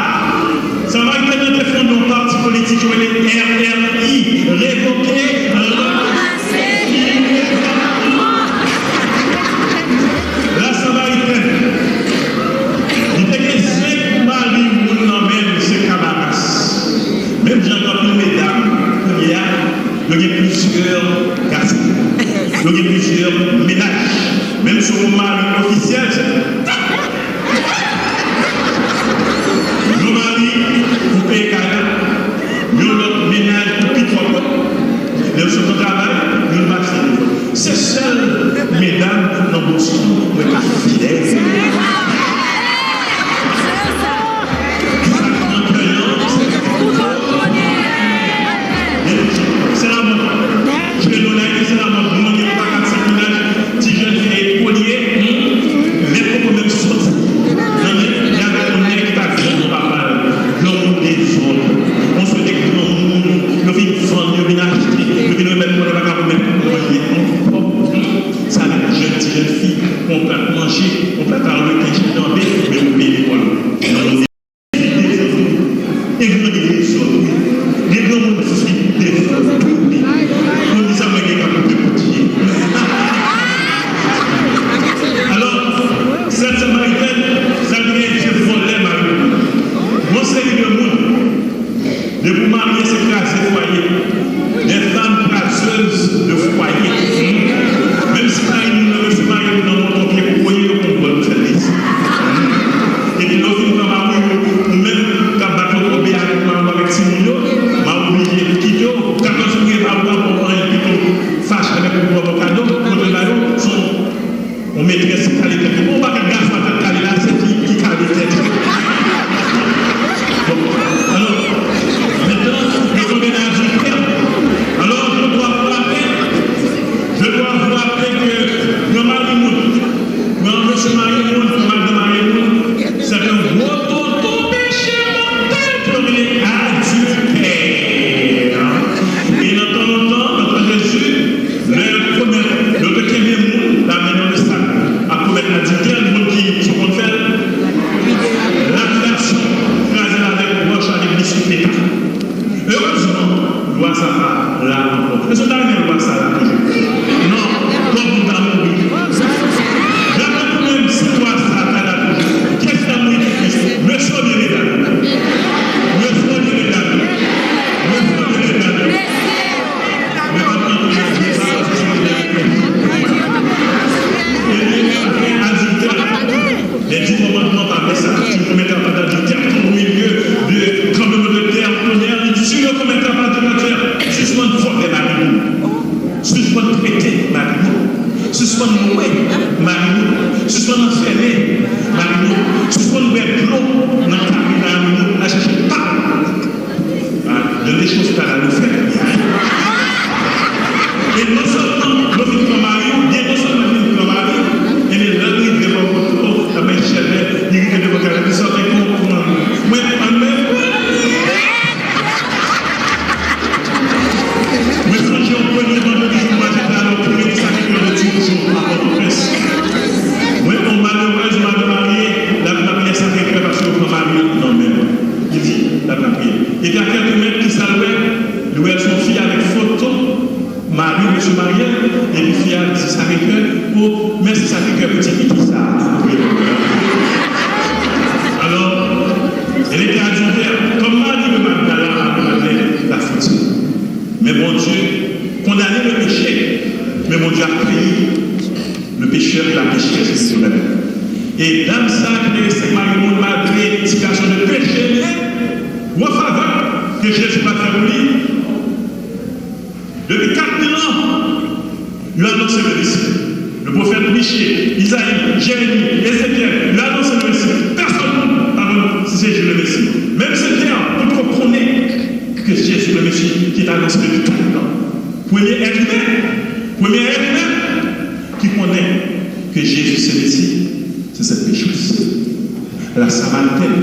Samaritèn nan te fonde yon pati politik yo rele R R I, revoke, ranplase, imedyatman. La Samaritèn, li te gen senk mari moun nan men l, se kamaras. Menm jan ak anpil medam, kounye a, yo gen plizyè gason. Yo gen plizyè mennaj. Menm si w gon mari ofisyèl, se yon mari pou peye kay la, yon lòt mennaj pou pi twòp. Lè yo sot nan travay, youn pase lòt. Se sèl medam nan Boston mwen ka fidèl. Sa k nan kè an, se lamòd. Se lamòd. Moun ki pa ka santi laj, ti jèn fi a, e kolye, hmm, lè koko menm soti nan men, y avèk yon nèg ki pa di yon papa l, yon moun dezòd. On seri de granmoun, yo vin vann, yo vin achte, yo vin remèt mwen, yo pa ka remèt mwen anyen ankò. Sa vin jèn ti jèn fi, yon plat manje, yon plat a reken, ti janbe, men pou peye lekòl. Yon moun dezòd, wi. E granmoun dezòd, wi. Gen granmoun fi dezòd, wi. Konn ki sa mwen gen ka koupe kout pye. Alò, sèt Samaritèn, sa vin gen se vòlè mari. Yon seri de moun, depi w marye, se kraze fwaye. Des femmes craseuses de foyer. Menm si mari moun nan, menm si mari moun nan monte yon pye pou koye, yo konn bò l fè lesi. Epi lè w fin pran mari w, ou menm k ap bat lòt kote avèk mari w avèk timoun yo, mari w oblije kite w. Katòz moun gen pa ou ankò, anyen pito fache avèk ou pou avokado, kote ba yo, se yon metrès ki kale tèt li. Bon, yon pakèt gason a tèt kale la, se ki, ki kale tèt li. Bon, alò, mentnan, yo tonbe nan adiltè. Alors, je dois frapper, je dois frapper que pran mari moun, pran mesye mari moun, pran madanm mari moun, c'est un gros tonton péché mortel, ke yo rele adiltè. E nan tan lontan, nan tan Jezi, lè yo komèt, yo te kenbe moun, la men nan le sak, ap komèt adiltè, moun ki, ki konn fè l, lapidasyon, kraze l avèk wòch avèk biswit meta. Erezman, lwa sa pa la ankò. Èske w ta renmen lwa sa la toujou? Non, twòp moun ta mouri. Dapre nou menm, si lwa sa Sispann anfèmen mari nou, sispann bwè dlo nan kare mari nou, al chèche pa. Ah, de dechons pa la nou fè. E non sèlman nou vin pran mari, ou byen non sèlman vin pran mari, e men lè l rive bò kote w, a men chèlè, li rive devan kare, li sòti konprann. Mwen, mwen, Mwen sonje yon premye vandredi jou mwa janvye a, lè w konnen ki sa ki fè yon ti jou a Pòtoprens. Mwen, yon malerèz, yon madanm marye, l ap lapriyè Sakre Kè paske yo pran mari l nan men l. Li di, l ap lapriyè. Epi a kèlke mèt, ki sa l wè? Li wè se yon fi avèk foto mari, mesye marye, epi fi a di Sakre Kè, o, mèsi Sakre Kè pou ti piki sa a. Alò, elle était adultère. Comme Marie de Magdala, Marie Madeleine, la faute. Mais Bondye kondane le péché, men Bondye akeyi le pécheur et la pécheresse sou la. E dam sa ki te rete mari moun malgre ti gason de peche li ye, gwo favè ke Jezi pa fè pou li. Depi kat mil an, yo anonse le Mesi. Le pwofèt Miche, Izayi, Jeremi, Ezekyèl, yo anonse le Mesi. Pèsonn pa konn si se Jezi le Mesi. Menm se Pyè potko konnen ke Jezi le Mesi ki te anonse depi kat mil an. Premye èt imen, premye èt imen ki konnen ke Jezi se Mesi, se sèt pechès. La Samaritaine,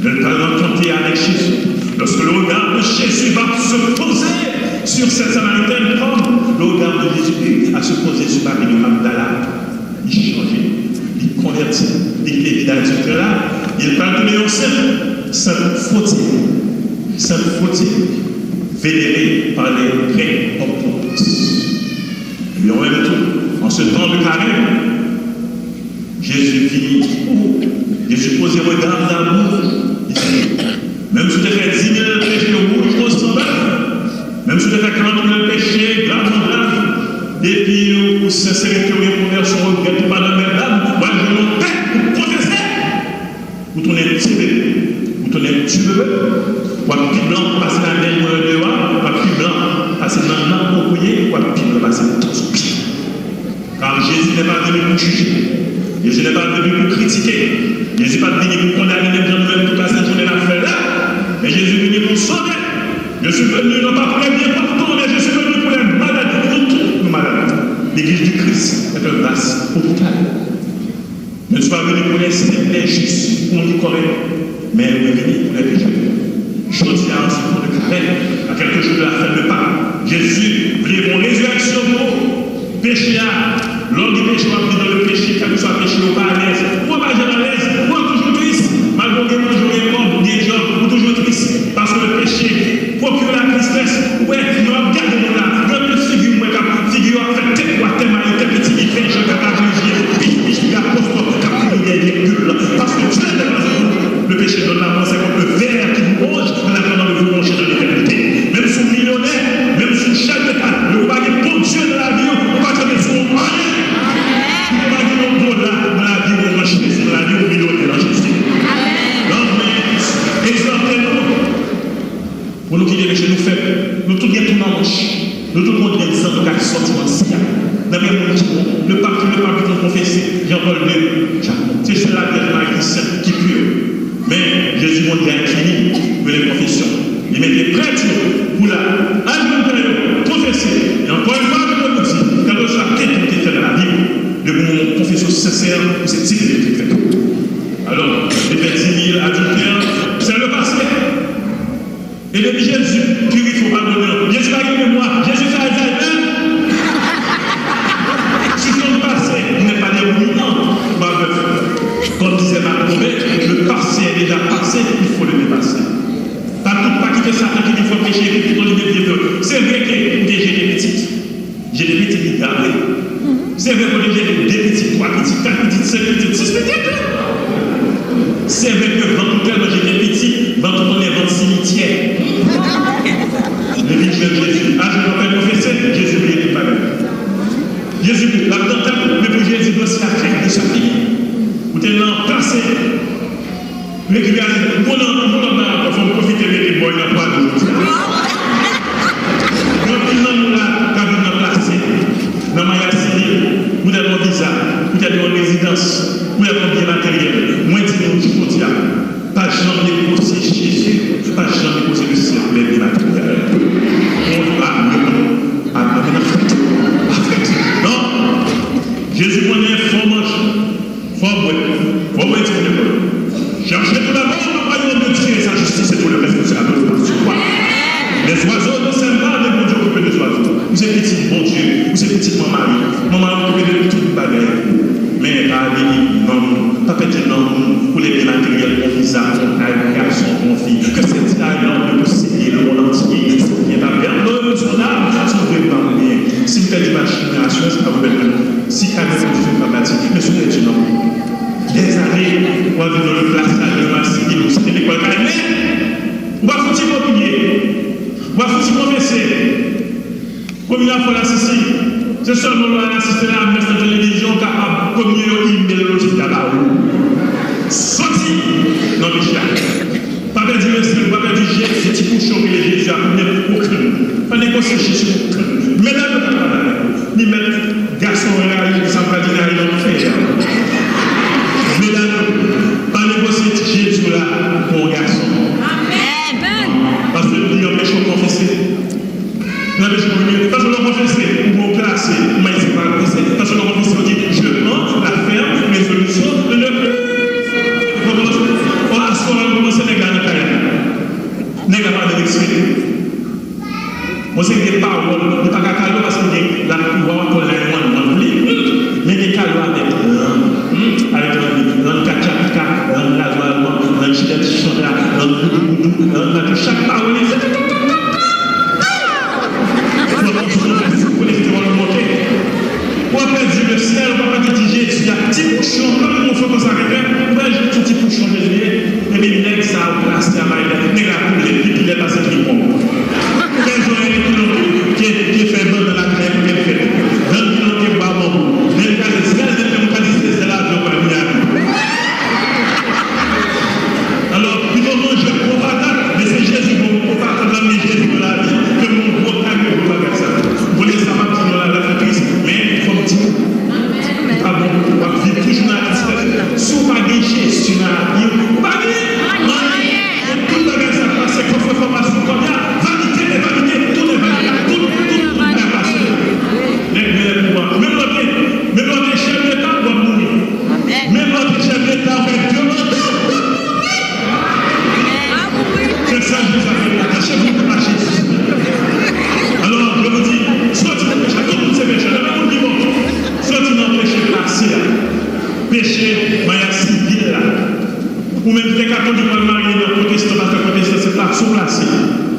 lè l pral rankontre avèk Jezi, lorsque le regard de Jésus va se poser sur cette Samaritaine, comme le regard de Jésus a se poser sur Marie de Magdala, li chanje, li konvèti, li kite vi adiltè la, e l pral tounen yon sent, sent foti, sent foti, vénérée par les prêtres orthodoxes. Ebyen, an menm tan, an se tan de karèm, Jezi vini, Jezi poze rega damou, li di, menm si w te fè di mil peche wouj kon san bèf, menm si w te fè karant mil peche grav an grav, depi ou sensere ke w gen konvèsyon, ou regrèt ou pa nan mèt dam, w al jwenn yon tèt pou konfese. Ou tounen ti bebe. Ou tounen ti bebe. W ap pi blan pase ladèn mwen deyò a. W ap pi blan pase nannan kokoye. W ap pi blan pase tout sou pye. Car Jésus n'est pas venu pour juger. Jésus n'est pas venu pour critiquer. Jezi pa t vini pou kondane, menm jan nou menm tout lasent jounen n ap fè l la. Men Jezi vini pou sove. Je suis venu non pas pour les bien portants, mais je suis venu pour les malades. Nou tout, nou malad. L'église du Christ est un vaste hôpital. Je ne suis pas venu pour les simples, les justes, pou moun ki kòrèk, men mwen vini pou les pécheurs. Jodi a, an se tan de karèm, a kèlke jou de la fèt de Pak, Jezi vle yon rezirèksyon pou peche a. Lè w gen peche, w ap viv nan le péché, kèlkeswa peche, ou pa alèz, ou pa janm alèz, ou toujou tris. Malgre w gen manje, w gen kòb, ou gen djòb, ou toujou tris. Paske le péché procure la tristesse. Ou wè, lè w ap gade moun la, lè w ap figi m wè k ap, figi yo ap fè tèt ou atè, mayo tèt piti, li fè jan kaka blije, pich, pich, li apostòp k ap kouri dèyè pil. Paske Dieu n'est pas un loup. Le péché donne la mort, c'est comme le ver qui vous ronge en attendant de vous ronger dans l'éternité. Menm si w milyonè, menm si w chèf deta, lè w pa gen Bondye nan lavi w, ou pa janm sou anyen. Ou pa gen yon dola nan lavi w, ou nan Jezi nan lavi w, ou milyonè nan Jezi. Amen. Egzanp nou. Pou nou kite peche nou fèb. Nou tout gen twou nan manch. Nou tout konn gen san nou ka sòti nan si a. Nan men moun ki bon. Le pape, le pape ki konn konfese, Jean Paul deux, Jean. Se sèl la Vierge Marie ki sent, ki pur. Men, Jezi Bondye a enkli, rele konfesyon. Li mete prèt yo pou la, al jwenn frè yo, konfese. E ankò yon fwa, mwen di, kèlkeswa tenten w te fè nan lavi w, depi w konfese w sensè, ou se ti bebe ki fèt. Alò, te fè di mil adiltè, c'est le passé. E depi Jezi pirifye w, padone w. Jezi pa gen memwa. Jezi fè Alzheimer. Si son pase, il n'est pas des ruminants, ma veuve. Comme disait ma grand-mère, le passé est déjà passé, il faut le dépasser. Pa tout, pa kite Satan ki di fò peche epi piton li devye vre. Se vre ke ou te jete pitit. Jete pitit li gade. Se vre kote jete de pitit, twa pitit, kat pitit, senk pitit, sis pitit. Se vre ke vant ou tèlman jete pitit, vant ou tounen vant simityè. Men vin jwenn Jezi. Aje w ap konfese, Jezi bliye tout bagay. Jezi bliye, l ap nan tèt ou, men pou Jezi danse ak tèt de sa fini. Ou te nan pase. Rekipere, bon, nan, bon, nan, nan, fò m pwofite mete bòy nan pwa dlo jodi a. Gen anpil nan nou la k ap viv nan plase, nan mayaj sivil, pou yon viza, poutèt yon rezidans, poutèt yon byen materyèl, mwen di nou jodi a, pa janm negosye Jezi, pa janm negosye le sèl byen materyèl. Bon, a, a, a, a, a, fèt, a, fèt. Non. Jezi konnen fò w manje, fò w bwè, fò w bwè ti lekòl. Cherchez tout d'abord le royaume de Dieu et sa justice et tout le reste sera donné par-dessus. Les oiseaux ne sèment pas, mais Bondye okipe de zwazo. Ou se pitit Bondye, ou se pitit Manman Mari. Manman Mari okipe de tout bagay. Men pa abandone nanm ou, pa pèdi nanm ou pou le byen materyèl, yon viza, yon kay, yon gason, yon fi. Que cette île de posséder le monde entier, son bien à perdre, son âme, son vre pa mwen. Si m pèdi machin nan, asirans pa pou pèdi non. Si kay mwen konstwi pa bati, men si w pèdi nanm ou. Dèzane, w ap viv nan le plas la, le masi, ou se te lekòl kalè. Ou pa fouti imobilye. Ou pa fouti pwofesè. Premye fwa w al asiste, se sèlman lè w al asiste lamès nan televizyon w kapab premye yo imèl lopital ba ou. Soti nan peche a. Pa pèdi respè, pa pèdi Jezi, ti pouchon ki rele Jezi a, premye pou okenn. Pa negosye Jezi pou okenn. Medam yo pa travay avèk ou. Ni mèt gason rayi, sa m ka di rayi nan fè a. Medam yo, pa negosye Jezi la pou yon gason. Paske li anpeche w konfese. Nan peche premye, paske lè w konfese, ou bon plase, ou mayis pa konfese, paske lè w konfese, ou di, je prends la ferme résolution de ne plus. Ou kòmanse, ou aswè, ou kòmanse nèg la nan kay la. Nèg la pa vin eksplike. Mwen se gen pawòl, nou pa ka kale w paske gen la, ou pa wè kòl la yon moun li. Men gen kale w avèk lang, hmm, avèk lang li, lang katchapika, lang razwazman, lang chita chanta, lang boudouboudou, lang mato, chak pawòl li se Fòk ou fè sou kolestewòl monte. W ap pèdi le sèl, w ap pèdi ti Jezi a. Ti pouchon, kòm yon fò konsa rete, ou wè ti, ti pouchon Jezi ye. Epi nèg sa yo plase a bay nèg la koule, pi pi lè pase tripon. Kèzon e pi longe, ke, ke fè bandan lakay pou kèl fèt. Gang ki longe bwa banbou. Nèg la se zèl, nèg la se zèl avyon pa Miami. Alò, pito manje gwo patat, men se Jezi bon gwo patat la, men Jezi nan lavi, ke m yon gwo kagre gwo bagay sa. Konnen sa m ap di nou la, la fè tris, men fò m di nou. Ou pa bon, w ap viv toujou nan latristès. Si w pa gen Jezi nan lavi w, ou pa gen anyen. Tout bagay sa k pase, kòb fè fòmasyon, kòb la, vanite de vanite, tout de vanite, tout, tout, tout bagay pase. Nèg gen lè pou menm lòt, menm lòt chèf deta, w ap mouri. Menm lòt chèf deta, w ap demande, w ap mouri. Se sa Jezi ap fè. Atache pou nou pa Jezi. Alò, je vous dis, soti nan peche, tout moun se pechè, nan moun ki bon. Soti nan peche plase a. Peche, maryaj sivil la. Ou menm ki te katolik, w al marye nan pwotestan, paske pwotestan se plase w plase.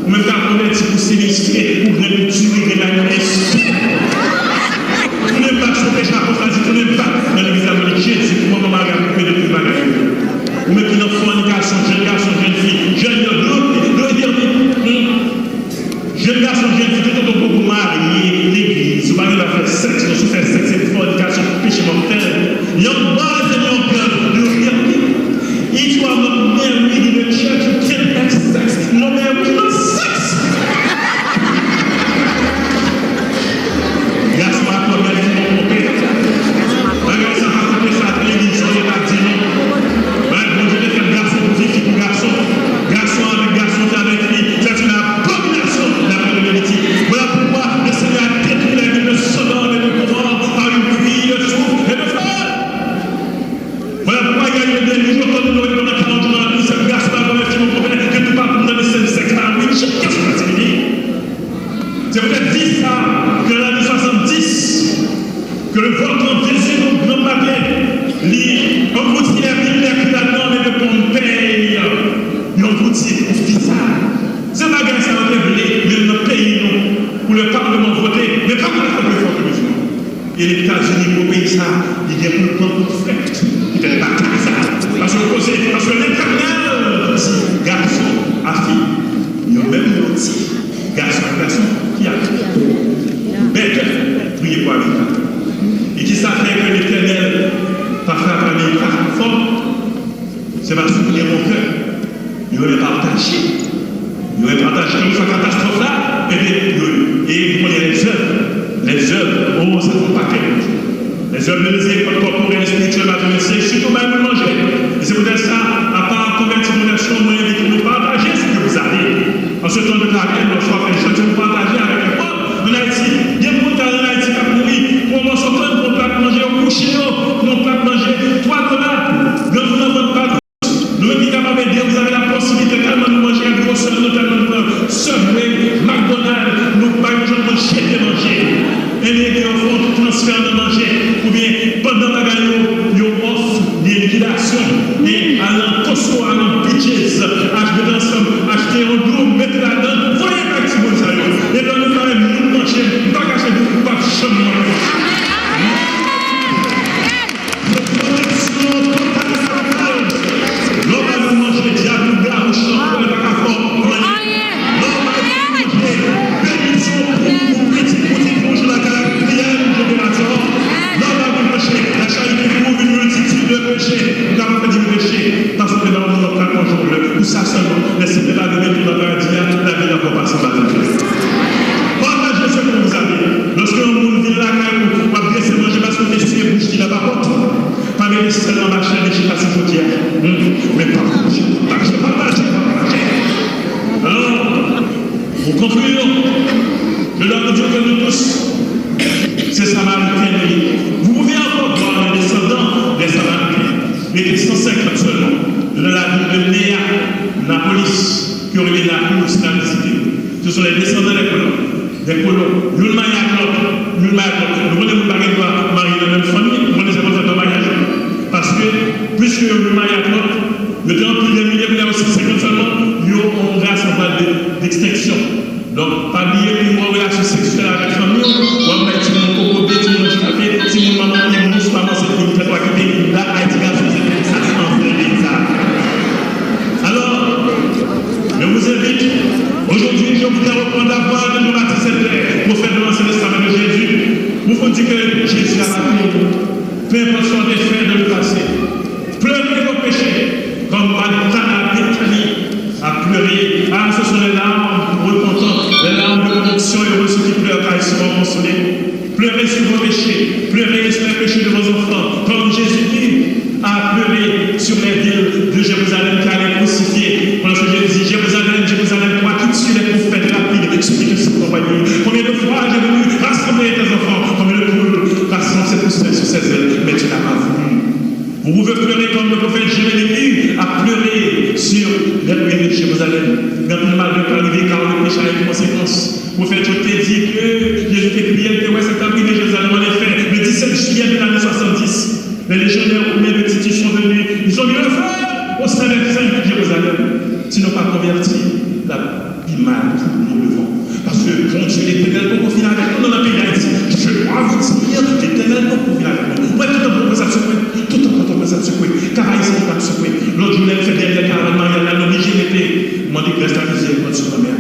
Ou menm k al konvèti pou sinistre, ou grenn diri, grenn lagrenn espè. Tounen bak sou peche apostazi, tounen bak nan legliz katolik. Jezi, pou manman Mari a koupe de tout bagay yo. Ou menm ki nan fònikasyon, jèn gason, jèn fi, jèn yo, yo, yo, yo, yo, hmm. Jèn gason, jèn fi, tout kote w poko marye, legliz, ou pa gen dwa fè sèks, non, si w fè sèks, se fònikasyon, peche mòtèl. Young boys and young girls, do you hear me? If you are not married in the church, you can't have sex. No marriage, no sex. Gason ak fanm, yo di nou konpe. Bagay sa pa konpe, sa televizyon yo t ap di nou. Bagay Bondye te fè gason pou fi, fi pou gason. Gason avèk gason, fi avèk fi. C'est une abomination d'après le Lévitique. Voilà pourquoi le Seigneur a détruit la ville de Sodome et de Gomorrhe par une pluie de soufre et de feu. Voilà pourquoi il y a eu des jours, quand nous aurions dans quarante jours dans la pluie, c'est le gaspard dans les films qu'on fait, que tout partout dans les scènes sexuelles, ah oui, chaque gaspard, c'est fini. Se poutèt vi sa ke nan lane swasanndis, ke le volcan Vesuve, yon gran maten, li anglouti lè vil, lè ki ladan, men de Pompey, li anglouti pou vi sa. Se bagay sa yo te vle, menm nan peyi nou, pou le parlement vote, men pa pou fè refòm relijyon. E Letazini, gwo peyi sa, li gen pou l pran kout frèt, li fè batay sa. Paske yo koze, paske Letènèl di gason a fi, yo menm yo di gason a gason, fi a fi. Bèkè, priye pou Amerika. E ki sa fè ke Letènèl pa frape Amerika fò? Se paske yo gen bon kè. Yo renmen pataje. Yo renmen pataje. Kèlkeswa katastwòf la, ebyen, yo, e nou konnen lèzèv. Lèzèv, o, sa fè yon pakèt moun. Les œuvres de miséricorde corporelle et spirituelle, Matthieu vingt-cinq, surtout bay moun manje. Et c'est peut-être ça, à part convertir, conversion, mwen envite nou pataje ce que vous avez. En ce temps de carême, lòske w ap fè jèn, nou pataje avèk lèpòv. Ann Ayiti, gen moun k al ann Ayiti k ap mouri pou yon mòso kann, pou yon plat manje, yo kouche yo pou yon plat manje twa dola. Granmoun nan vann pa Nou menm ki kapab ede, vous avez la possibilité, tèlman nou manje ak gwosè nou, tèlman nou pran Subway, McDonald, nou bay yon jan nou jete manje. Ebyen, ede yo fè yon transfè nan manje, oubyen pandan bagay yo, yo off, gen likidasyon, e al nan Costco, al nan B J's, achte ansanm, achte yon dlo, mete ladan, voye bay timoun sa yo. E lè nou bay moun manje, m pa kache di w, ou p ap janm manke. Pwoteksyon total. Lè w pa vin manje, dyab ou blan ou chan, ou pa ka fè w anyen. Lè w pa vin manje, benediksyon pou ou, pitit, pitit, pou jou lakay ak priyè, nou jete lajan. Lè w pa vin manje, la charité pou ou vin multitude de péchés. Ou kapab fè di peche, paske w te ba yon moun yon kat manje w vle. Pou sa sèlman, lè Senyè a vin mete w nan paradi a, lavi l ap pase pa tout. Pataje ce que vous avez. Lòske yon moun vin lakay ou, w ap drese manje paske w te siye bouch li nan papòt. Pa mete sèl anba chè li chita sou fodyè. Hmm. Men pataje, pataje, pataje, pataje. Alors, pour conclure, je dois vous dire que nous tous, c'est Samaritains nous sommes. Vous pouvez encore voir les descendants des Samaritains. Il était cent cinquante seulement dans la ville de Néapolis, qui aurait été la plus la visité. Ce sont les descendants des colons. Des colons. Youn marye ak lòt. Youn marye ak lòt. Nou konnen moun pa gen dwa marye nan menm fanmi. Nou konnen se konsa nan maryaj. Paske, piske youn marye ak lòt, yo te anpil de milye, kounye a yo san senkant sèlman, yo yon ras an vwa de, d'ekstenksyon. Donk, pa bliye pou w gen relasyon seksyèl avèk fanmi w, w ap bay timoun kokobe, timoun andikape, timoun manman ki mous, manman se pou tèt w a kite, la, Ayiti gason se pou sa, se anfè de sa. Alors, je vous invite, aujourd'hui, je voudrais reprendre la voix de Jean-Baptiste Elbert, prophète de l'Ancien Testament de Jésus, pour vous dire que Jésus a battu, peu importe ce qu'on a fait dans le passé, pleurez vos péchés, comme Martha à Bethanie a pleuré. Ah, ce sont les larmes repentantes, les larmes de conviction et heureux ceux qui pleurent, car ils seront consolés. Pleurez sur vos péchés, pleurez sur les péchés de vos enfants, comme Jésus a pleuré sur les villes de Jérusalem qui allaient crucifier. Lorsque Jésus dit, Jérusalem, Jérusalem, toi qui tues les prophètes, lapides ceux qui te sont envoyés. Combien de fois j'ai voulu rassembler tes enfants comme une poule rassemble ses poussins sur ses ailes, mais tu n'as pas voulu. Vous pouvez pleurer comme le prophète Jérémie a pleuré sur les ruines de Jérusalem. Gen anpil malè k rive, kawòl yo te chaje konsekans. Pwofèt yo te di ke Jezi te kriye, l te wè sa k ap rive Jerizalèm. Anefè, le dix-sept juillet de l'année soixante-dix, les légionnaires romains de Titus sont venus. Ils ont mis le feu au sein des saints de Jérusalem. Si nou pa konvèti, l ap pi mal pou nou devan. Paske Bondye Letènèl poko fin avèk nou nan peyi Dayiti. Je dois vous dire, Letènèl poko fin avèk nou. Ou wè, toutan Pòtoprens ap sekwe, toutan Pòtoprens ap sekwe, Kap Ayisyen ap sekwe. Lòt jou, lè n fè dènye karavàn maryaj la, nou oblije mete, mande grès la, mizyè, sou lanmè a.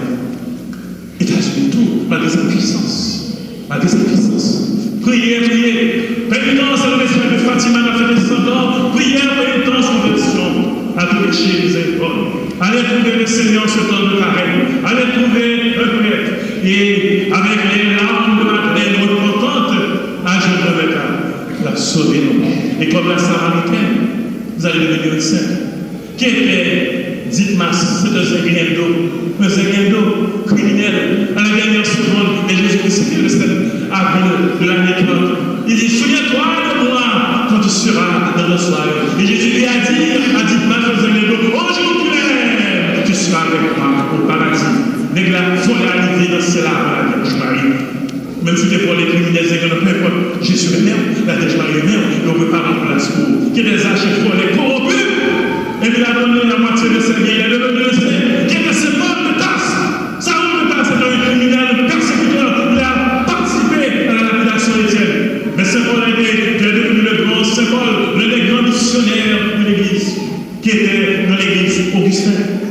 Etazini tou, malgre sa pwisans, malgre sa pwisans. Priye, priye. Penitans, le message de Fatima n ap fè desandan. Priyè, penitans, konvèsyon. Adoré Jésus, Paul. Allez trouver le Seigneur en ce temps de carême. Allez trouver un prêtre. Et avec les larmes de Madeleine repentante, à genoux, l ap sove nou. Et comme la Samaritaine, vous allez devenir une sainte. Qui était Didmas, c'est un Zengendo, un Zengendo criminel. À la dernière seconde, et Jésus crucifié le sept avril de l'année trente. Il dit, souviens-toi de moi quand tu seras dans le soir. Et Jésus lui a dit à Didmas, le Zengendo, aujourd'hui même, tu seras avec moi au paradis. Nèg la vòlè rive nan syèl la avan la Vierge Marie. Menm si w te vòlè, kriminèl, zengando, peu importe, Jésus renmen w, la Vierge Marie renmen w, yo prepare yon plas pou ou. Qui était Zachée, volé, corrompu, et il a donné la moitié de ses biens, il est devenu un saint. Qui était Saint Paul de Tarse. Saül de Tarse était un criminel, un persécuteur, il a participé à la lapidation d'Étienne. Mais Saint Paul a été, il est devenu le grand Saint Paul, l'un des grands missionnaires de l'Église, qui était dans l'Église, Augustin.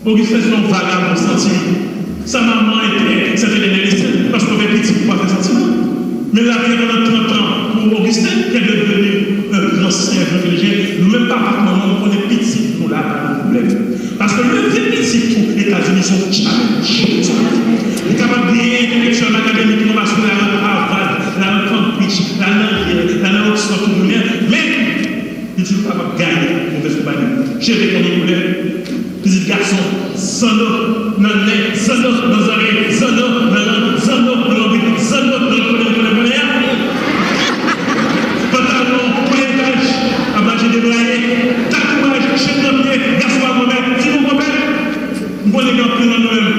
Augustin se yon vagabon santi li. Sa manman ete, se te de lise, paske w fè pitit pou pa fè santi mal. Men lavi a pandan trant an pou Augustin, qui est devenu un grand saint, un grand théologien. Nou menm papa ak manman, nou konnen pitit nou la ba nou pwoblèm. Paske leve pitit ou Etazini se yon challenge. Li kapab genyen entelektyèl, akademik, non, paske l al nan Harvard, l al nan Cambridge, l al nan Yale, l al Cheve konbyen koulè, pitit gason, zanno nan nen, zanno nan zòrèy, zanno nan lang, zanno nan lonbrit, zanno nan konnen, konnen, konnen a. Pantalon koulè etaj, ap mache debraye, tatouaj, chenn nan pye, gason pa konpè, fi pa konpè. M konnen gen anpil nan nou menm.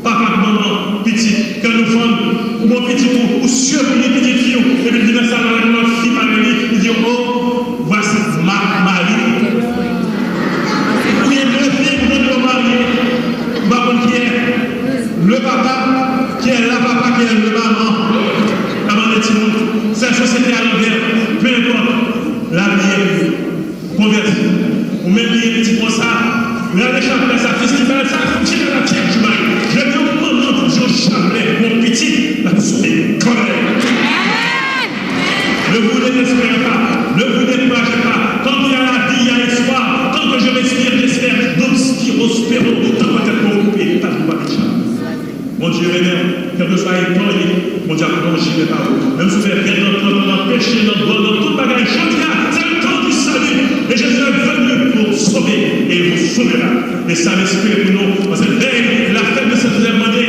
Papa ak manman, pitit, kè nou fann, ou bon pitit ou, ou sirpri pitit fi w, epi l vin nan salon avèk yon lòt fi parèy li, li di, "Oh, voici ma, mari." Ou gen de fi, ou gen de marye, ou pa konn kiyès le papa, kiyès la papa, kiyès le maman. Abandone timoun, fè sosyete a lanvè, peu importe, lavi e Konvèti. Ou menm ki gen pitit konsa, rale chapitè sa, festival sa, fouti nan latyè Joumari. Leve yon manman, yon chaplè, yon pitit, l ap sove kò l. Ne vous désespérez pas, ne vous découragez pas. Tant qu'il y a la vie, il y a l'espoir. Tant que je respire, j'espère. Donc, si on spéro, tant peut-être qu'on coupe, pas de Bondye renmen w, kèlkeswa eta w ye, Bondye ap lonje men pa w. Menm si w fè ven an, trant an nan peche, nan dwòg, nan tout bagay, jodi a, c'est le temps du salut. Et Jésus est venu pour sauver et il vous sauvera. E sa m espere pou nou, an sèt vèy, la fèt de Sent Jozèf, mande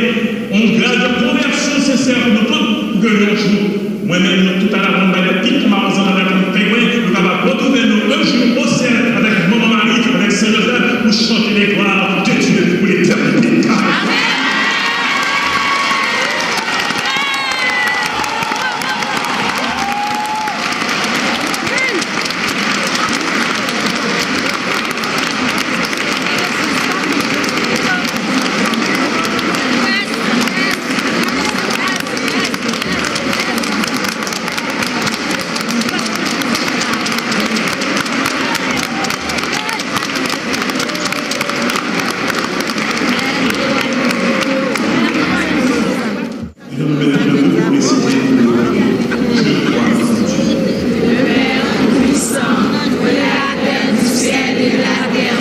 yon gras de konvèsyon sensè pou nou tout, pou ke yon jou, mwen menm, nou tout a la bon bagay, pit kòm a ozan avèk yon pengwen, nou kapab retwouve nou un jour au ciel avec Maman Marie, avec Saint Joseph, pour chanter les gloires de Dieu pour l'éternité. Amen. Le Père Tout-Puissant, Créateur du ciel et de la terre,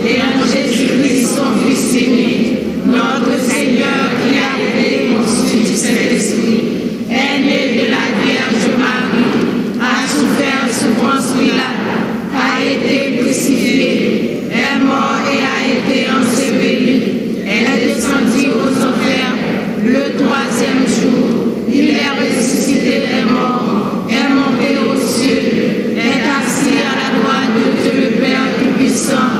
et en Jésus-Christ, son Fils unique, notre Seigneur, qui a été conçu du Saint-Esprit, est né de la Vierge Marie, a souffert souffrance Pilate, a été crucifié, est mort et a été enseveli, est descendu aux enfers, le troisième jour, il est ressuscité des morts, est monté aux cieux, est assis à la droite de Dieu le Père Tout-Puissant,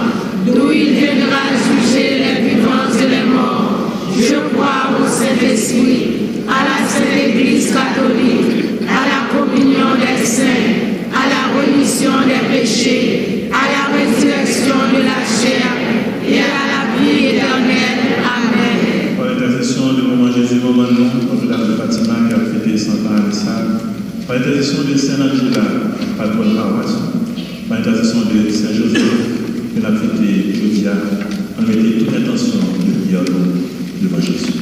d'où il viendra juger les vivants et les morts. Je crois au Saint-Esprit, à la Sainte Église catholique, à la communion des saints, à la rémission des péchés, à la résurrection de la chair et à la vie éternelle. Amen. Par l'intercession de Maman Jésus, Manman nou, Notre-Dame de Fatima, ki ap fete san tan ane sa, par l'intercession de Saint Angela, patwòn pawas nou, par l'intercession de Saint Joseph, ke n ap fete jodi a, ann mete tout entansyon de priyè nou devan Jezi.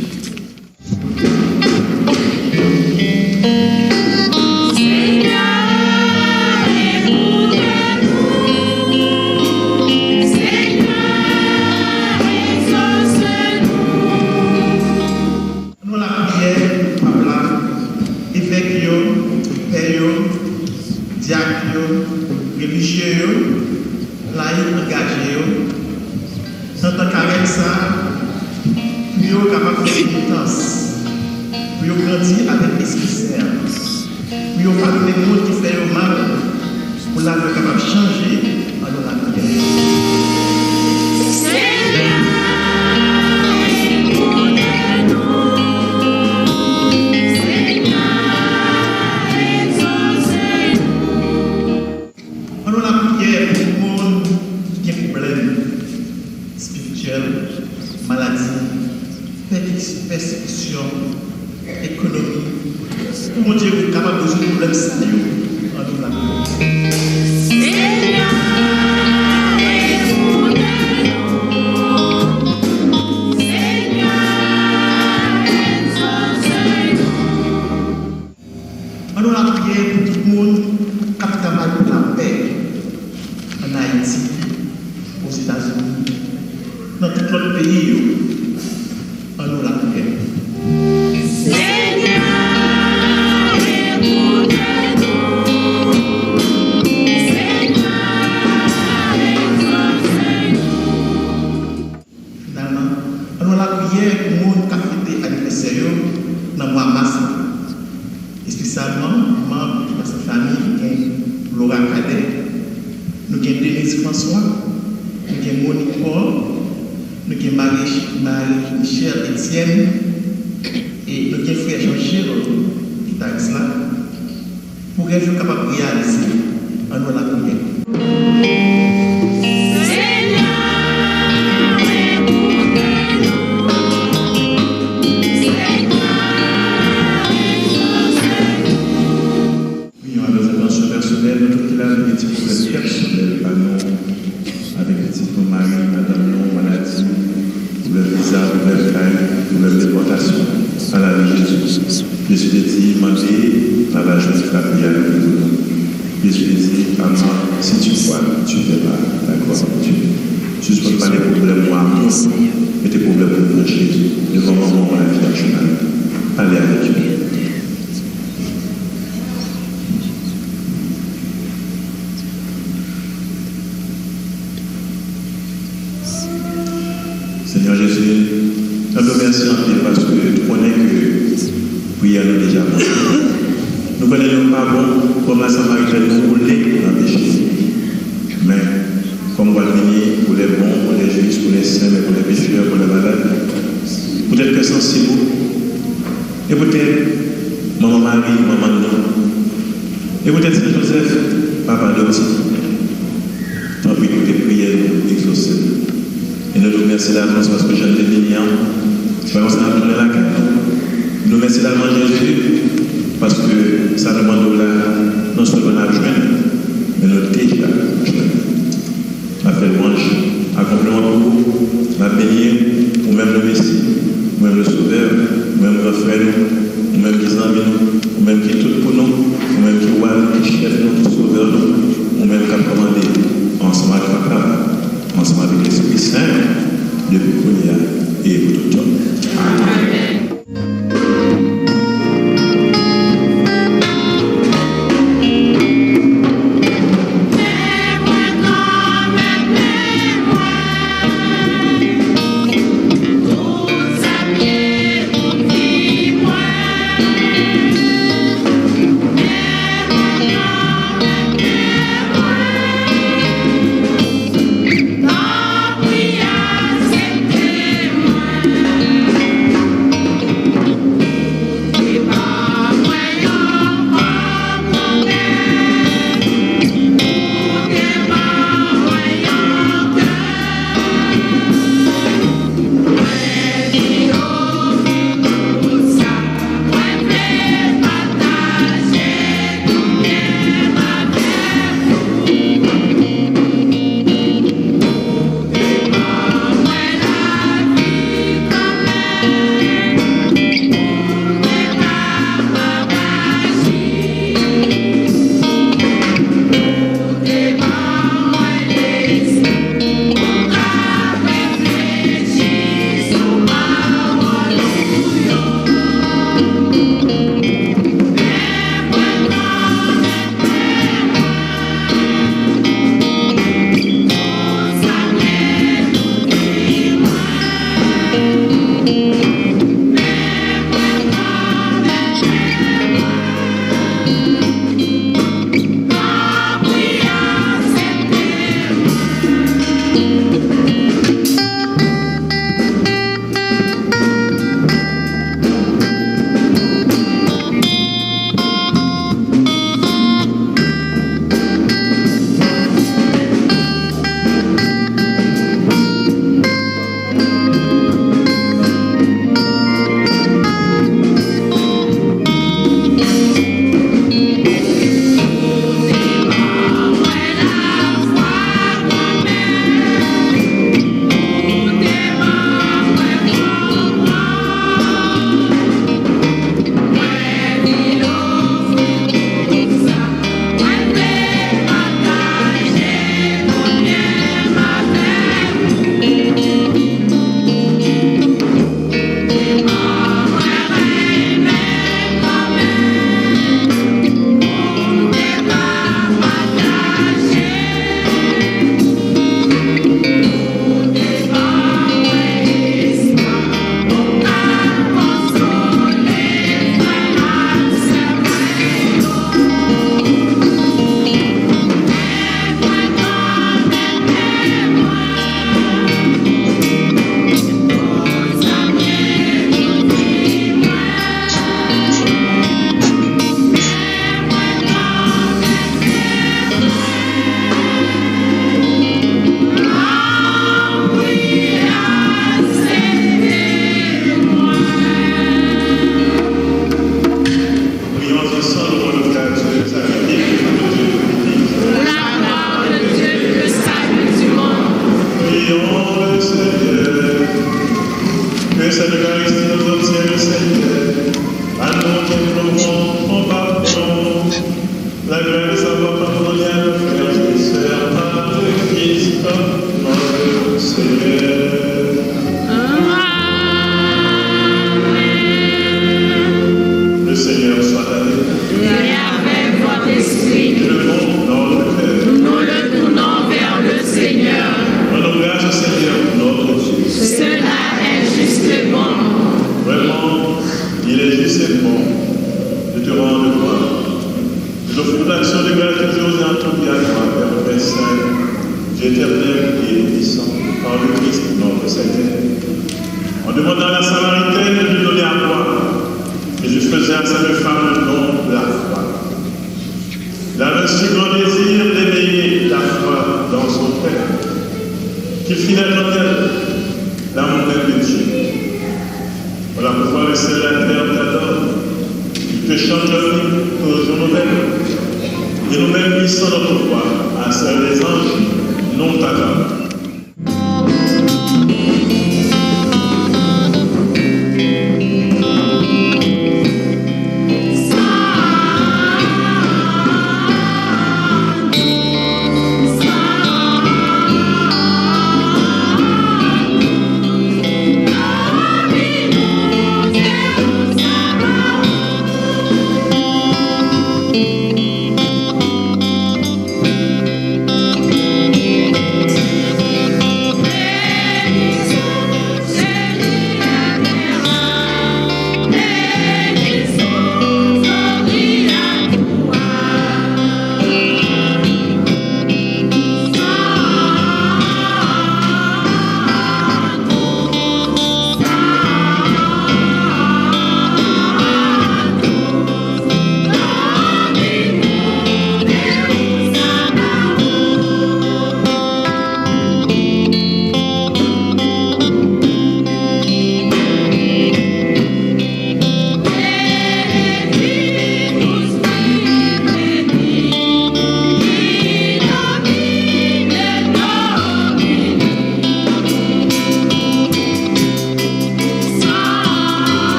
Ann nou lapriyè pou pap la, evèk yo, pè yo, dyak yo, relijye yo, layik angaje yo, nan tan karèm sa a, pou yo kapab fè penitans, pou yo grandi avèk lespri sen an, pou yo padone moun ki fè yo mal, pou lavi yo kapab chanje, ann nou lapriyè. Senyè, ekoute nou. Senyè, egzòse nou. Ann nou lapriyè pou moun ki gen pwoblèm espirityèl, maladi, pèkis-, pèsekisyon, ekonomi. Pou Bondye kapab rezoud pwoblèm sa yo, ann nou lapriyè. Senyè, ekoute nou. Senyè, egzòse nou. Ann nou lapriyè pou tout moun k ap travay pou lapè ann Ayiti, Ozetazini, nan tout lòt peyi yo. Ann nou lapriyè. Senyè, ekoute nou. Senyè, egzòse nou. Fanmi, nou gen Laura Cadet, nou gen Denise François, nou gen Monique Paul, nou gen Marie, Marie Michel Etienne, e nou gen frè Jean Gilles, gitaris la. Pou rèv yo kapab reyalize, ann wè lapriyè. Priye avèk entansyon pèsonèl, nou tout ki la, nou gen ti pwoblèm pèsonèl pa nou, avèk pitit nou, mari, madanm nou, maladi, pwoblèm viza, pwoblèm kay, pwoblèm depòtasyon. Alabli Jezi. Jezi te di, mande, n a va jwenn, frape a louvri pou nou. Jezi te di, à moi, si tu crois, tu verras la gloire de Dieu. Sispann pale pwoblèm ou a moun, mete pwoblèm ou nan Jezi. Devan manman w, la Vèjin Mari. Pale avèk yo. Senyè Jezi, n ap di w mèsi anpil paske nou konnen ke priyè nou deja bon. Nou konnen nou pa bon, kòm la Samaritèn, nou woule nan peche. Men, kòm w ap vini pour les bons, pour les justes, pour les saints, mais pour les pécheurs, pour les malades, poutèt kè sansib ou, e poutèt manman Mari, manman nou, e poutèt Sen Jozèf, papa adoptif, tanpri koute priyè nou, egzose nou. E nou di w mèsi davans paske jan n te vini an, se pa konsa n ap tounen lakay nou. Nou di w mèsi davans Jezi, paske sa nou mande w la, non sèlman n ap jwenn, men nou deja jwenn. N ap fè lwanj ak konpliman pou ou. N ap beni ou, ou menm le Mesi, ou menm le Sovè, ou menm gran frè nou, ou menm ki zanmi nou, ou menm ki tout pou nou, ou menm ki wa nou, ki chèf nou, ki sovè nou, ou menm k ap kòmande ansanm ak Papa, ansanm avèk Lespri Sen, depi kounye a e pou tout tan. Amèn. Fidèle Daniel, l'amour même de Dieu. Voilà pourquoi le ciel et la terre t'adorent. Ils te chantent leur hymne toujours nouvelle. Et nous-mêmes, hissant notre voix, à celle des anges, nous t'acclamons.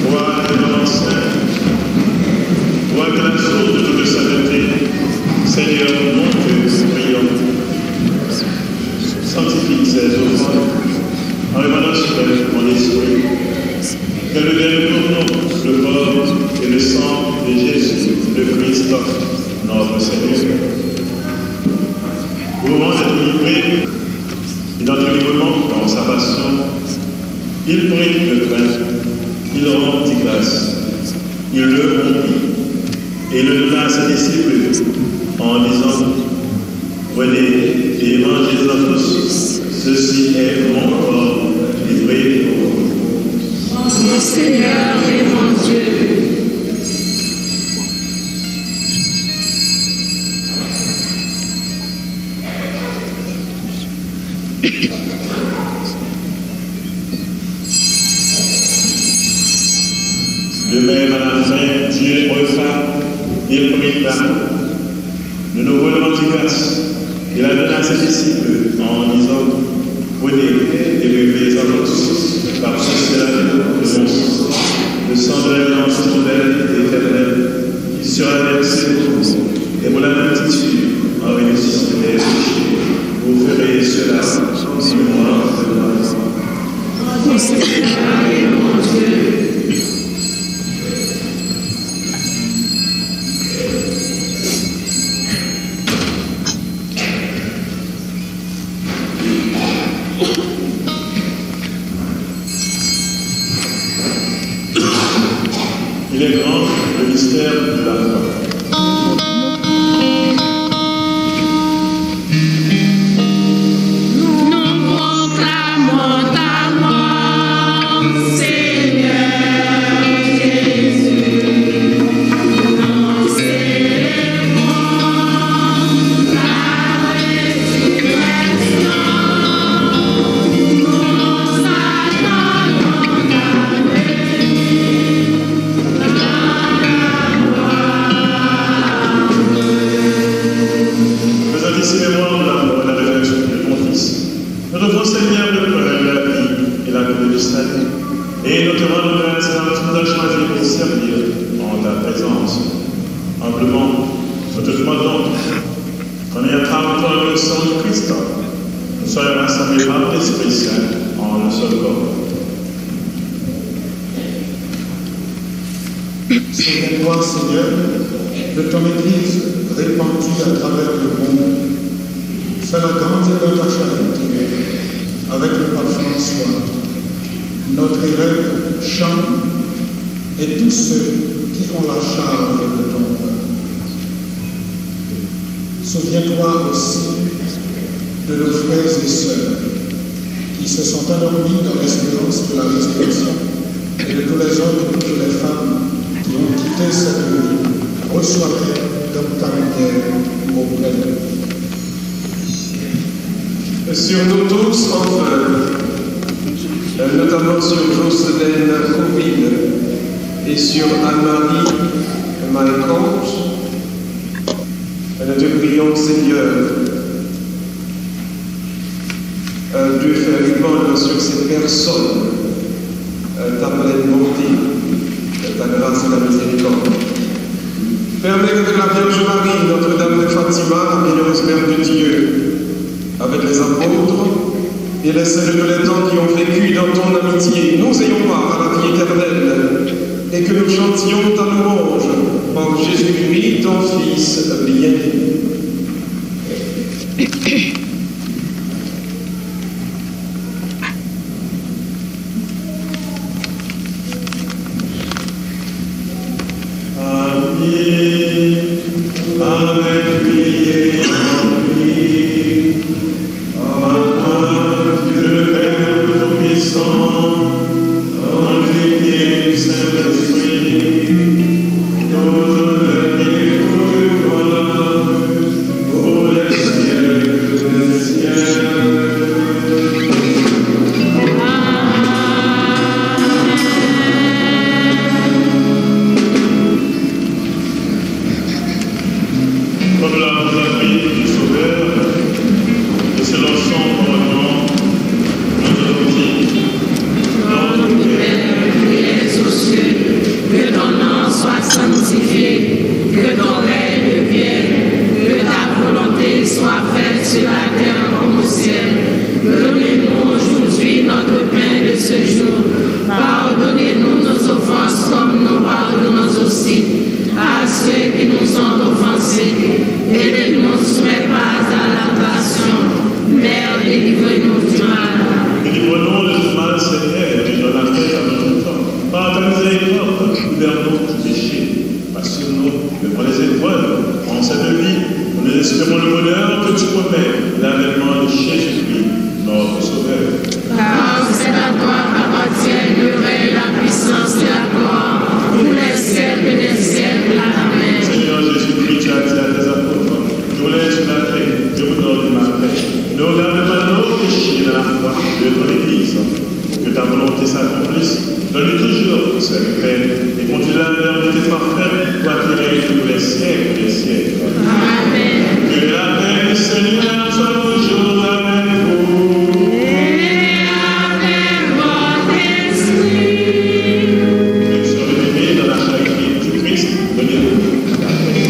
Roi éternel saint, roi qui est la source de toute sainteté, Seigneur, mon Dieu, prions. Sanctifie ces offrandes en répanant sur elles mon esprit, qu'elles deviennent pour nous le corps et le sang de Jésus, le Christ, notre Seigneur. Au moment d'être livré, et d'entrer librement dans sa passion, il prit le pain, il rendit grâce, il le rompit et le donna à ses disciples en disant, prenez et mangez-en tous, ceci est mon corps livré pour vous. Mon Seigneur et mon Dieu. De même, à la fin du repas, il prit la coupe. De nouveau, il rendit grâce. Il la donna à ses disciples en disant, prenez et buvez-en tous, car ceci est la coupe de mon sang, le sang de l'alliance nouvelle et éternelle, qui sera versé pour vous et pour la multitude en rémission des péchés. Vous ferez cela en mémoire de moi. Il est grand le mystère de la foi. Nous proclamons ta mort, Seigneur Jésus. Nous célébrons ta résurrection. Nous attendons ta venue. Présenté ici mémoire de la mort et la résurrection de ton Fils, nous t'offrons, Seigneur, le pain de la vie et la coupe du salut, et nous te rendons grâce d'avoir tout choisi pour servir en ta présence. Humblement, nous te demandons, qu'en ayant par toi le sang du Christ, nous soyons rassemblés par l'Esprit Saint en un seul corps. Souviens-toi, Seigneur, de ton Église répandue à travers le monde. Fais-la grandir dans ta charité, avec le pape François, notre évêque Jean, et tous ceux qui ont la charge de ton peuple. Souviens-toi aussi de nos frères et sœurs qui se sont endormis dans l'espérance de la résurrection et de tous les hommes et toutes les femmes qui ont quitté cette vie. Reçois-les dans ta lumière auprès de nous. Sur nous tous, enfin, notamment sur Jocelyn Covid et sur Anne-Marie Malécor, nous te prions, Seigneur, euh, de faire répandre sur ces personnes, euh, ta pleine bonté, euh, ta grâce et ta miséricorde. Permets qu'avec la Vierge Marie, Notre-Dame de Fatima, la bienheureuse Mère de Dieu, avec les apôtres et les saints de tous les temps qui ont vécu dans ton amitié, nous ayons part à la vie éternelle et que nous chantions ta louange par Jésus-Christ, ton Fils bien-aimé. Comme l'a vous appris du Sauveur, et selon son commandement, nous allons dire, Notre Père qui es aux cieux, que ton nom soit sanctifié, que ton règne vienne, que ta volonté soit faite sur la terre comme au ciel. Donne-nous aujourd'hui notre pain de ce jour. Pardonnez-nous nos offenses comme nous pardonnons aussi à ceux qui nous ont offensés. Et ne nous soumets pas à la tentation, mais délivre-nous du mal. Délivre-nous du mal, Seigneur, et donne la paix à notre temps. Par ta miséricorde, libère-nous du péché. Pas sur nous devant les épreuves, en cette vie où nous espérons le bonheur que tu promets, l'avènement de Jésus-Christ, notre Sauveur. Car c'est à toi qu'appartiennent le règne, la puissance et la gloire pour les siècles des siècles. Amen. Seigneur Jésus-Christ, tu as dit à tes apôtres, je vous laisse la paix, je vous donne ma paix. Ne regarde pas nos péchés, mais la foi de ton Église. Que ta volonté s'accomplisse. Donne-lui toujours cette paix et conduis-la vers l'unité parfaite, toi qui règnes pour les siècles des siècles. Amen. Que la paix du Seigneur soit toujours avec vous. Et avec votre esprit. Mes sœurs bien-aimées dans la charité du Christ, donnez-vous la paix.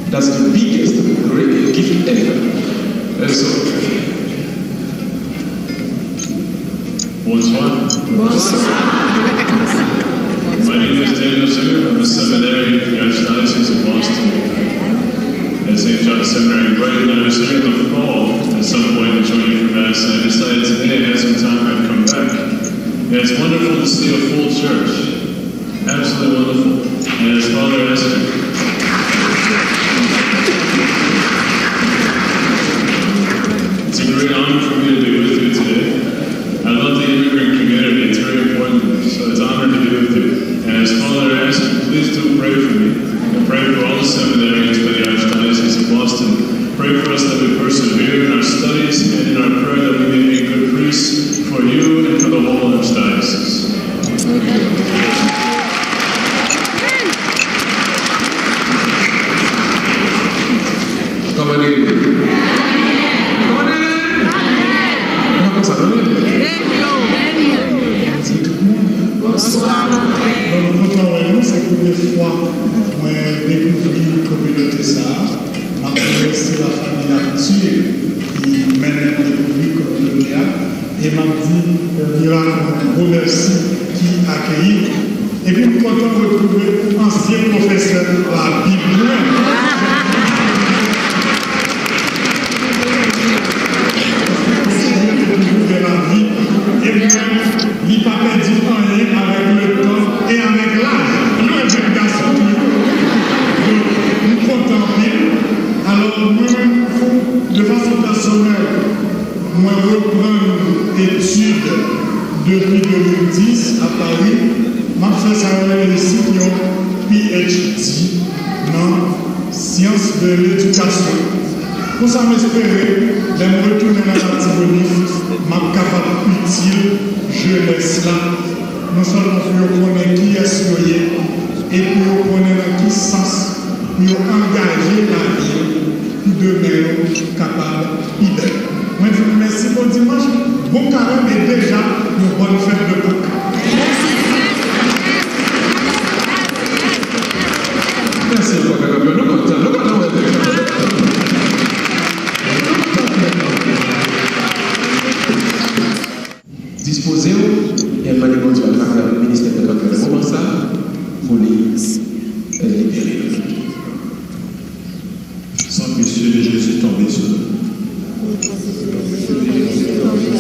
That's the biggest gift ever. And so, bonsoir. Bonsoir. My name is Daniel Singer. I'm a seminarian at the Archdiocese of Boston at Saint John Seminary in Brighton. I was here in the fall at some point to join you for Mass, and I decided today I had some time, I'd come back. And it's wonderful to see a full church. Absolutely wonderful. And as Father asked, it's a great honor for me to be with you today. I love the immigrant community. It's very important. So it's an honor to be with you. And as Father asked, please do pray for me. And pray for all the seminarians for the Archdiocese of Boston. Pray for us that we persevere in our studies and in our prayer that we may be good priests for you and for the whole Archdiocese. Kòman nou ye? Kòman nou ye? Nou konsa, nou ye? Bonjou tout moun. Bonswa. Bon, nou kontan wè nou, se premye fwa mwen dekouvri kominote sa a. M ap remèsye lafanmi Arthur ki mennen m dekouvri kominote a. E m ap di Mira yon gwo mèsi ki akeyi nou. Epi m kontan retwouve ansyen pwofesè Labib mwen. Paske Arthur te toujou fè Labib. E mwen, li pa pèdi anyen avèk letan e avèk laj. Mwen jèn gason tou. Donk, m kontan anpil. Alò, mwen menm, pou, de fason pèsonèl, mwen reprann etid depi de mil dis a Pari. M ap fè sa yo rele isit yon P H D nan syans de ledikasyon. Konsa, m espere, lè m retounen nan Latibonit, m ap kapab itil jenès la, non sèlman pou yo konnen kiyès yo ye, e pou yo konnen nan ki sans pou yo angaje lavi yo, pou demen yo kapab pi bèl. Mwen di nou mèsi, bon dimanch, bon karèm e deja yon bòn fèt de Pak. Mèsi ankò, Pè Gabriel. Nou kontan, nou kontan wè Pè Gabriel. Nou kontan wè Pè Gabriel. Dispoze w, e mande Bondye atravè ministè Pè Gabriel nan moman sa pou li, eh, libere nou. Sang précieux de Jésus tombé sur nous.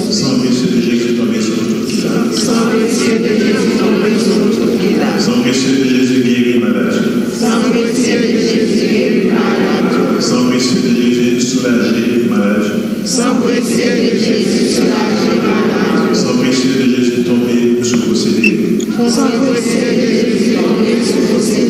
Sang précieux de Jésus tombé sur nous tout qui là. Sang précieux de Jésus tombé sur nous tout qui là. Sang précieux de Jésus guérit malade. Sang précieux de Jésus guérit malade. Sang précieux de Jésus soulagé malade. Sang précieux de Jésus soulagé malade. Sang précieux de Jésus tombé sur possédé. Sang précieux de Jésus tombé sur possédé.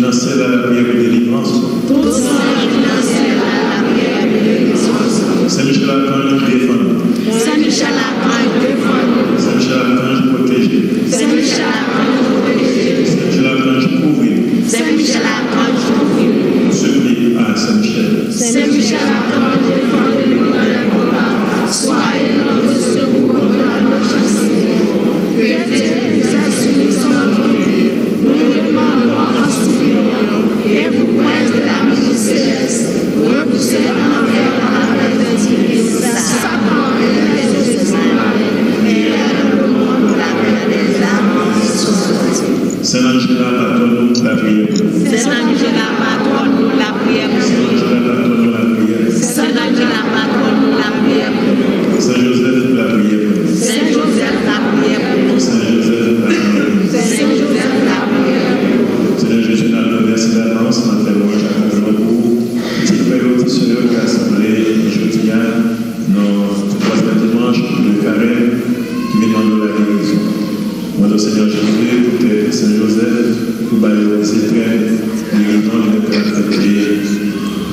Nan syèl la, lapriyè pou delivrans. Tout zanj ki nan syèl la, lapriyè pou delivrans. Sen Michèl Akanj, defann nou. Sen Michèl Akanj, defann nou. Sen Michèl Akanj, pwoteje nou. Sen Michèl Akanj, pwoteje nou. Sen Michèl Akanj, kouvri nou. Sen Michèl Akanj, kouvri nou. Nou sipliye a Sen Michèl. Sen Michèl Akanj, defann nou nan lè konba. Soyez notre secours contre la méchanceté. Que Dieu nous a soumis sans tomber. Nous demandons en suppliant et pour prince de la maison céleste, repoussez en enfer dans la présence divine Satan et les esprits mauvais qui errent dans le monde pour la perte des âmes en ce moment. Sen Anjela, patwòn nou, lapriyè pou nou. Sen Anjela, patwòn nou, lapriyè pou nou. Sen Anjela, patwòn nou, lapriyè. Sen Anjela, patwòn nou, lapriyè pou nou. Sen Jozèf, lapriyè pou nou. Sen Jozèf, lapriyè pou nou. Sen Jozèf, lapriyè pou nou. Sen Jozèf, lapriyè pou nou. Senyè Jezi, n ap di w mèsi davans, n ap fè lwanj ak louanj pou ou. Pitit frè yo, ti sè yo ki rasanble jodi a nan twazyèm dimanch de Karèm, ki vin mande w lagerizon. Mande w, Senyè Jezi, poutèt Sen Jozèf, pou ba yo zetrèn gerizon li menm k ap fete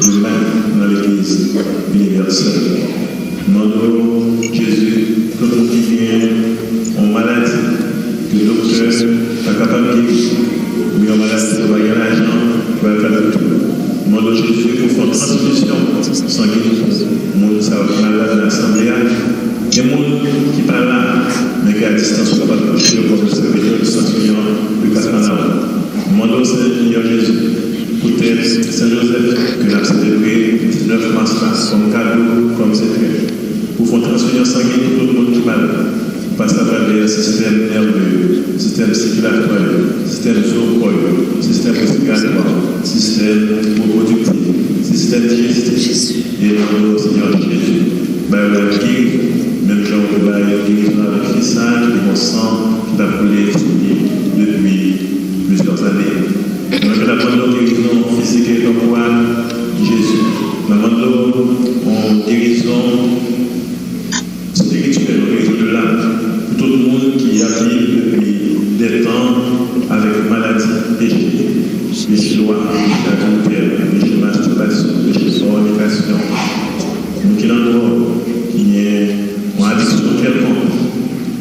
demen nan legliz inivèsèl. Mande w, Jezi, tout moun ki gen yon maladi ke doktè pa kapab geri, oubyen yon maladi ke yo pa gen lajan pou al fè doktè. Mande w, Jezi, pou fè yon transfizyon sangen pou moun sa yo ki malad nan asanble a. Gen moun ki pa la, men ki a distans ou kapab touche yo kòm sèvitè de San Simeyon de Kafanawòm. Mande w, Senyè Jezi, poutèt Sen Jozèf ke n ap selebre diznèf mas la kòm kado, kòm zetrèn, pou fè yon transfizyon sangen pou tout moun ki malad, pase atravè sistèm nève yo, sistèm sikilatwa yo, sistèm zo kò yo, sistèm respiratwa, sistèm repwodiktif, sistèm dijestif. E nan non Senyè Jezi, bay yo lagerizon, menm jan ou te bay gerizon avèk fi sa a ki te gen yon san ki t ap koule sou li depi plizyè ane. Mwen, ke n ap mande w gerizon fizik e kòpòrèl, Jezi. N ap mande w yon gerizon espirityèl, yon gerizon de lam, pou tout moun ki ap viv depi dè tan avèk maladi peche, peche lwa, peche adiltè, peche mastibasyon, peche fònikasyon, moun ki nan dwòg, ki gen yon adiksyon kèlkonk,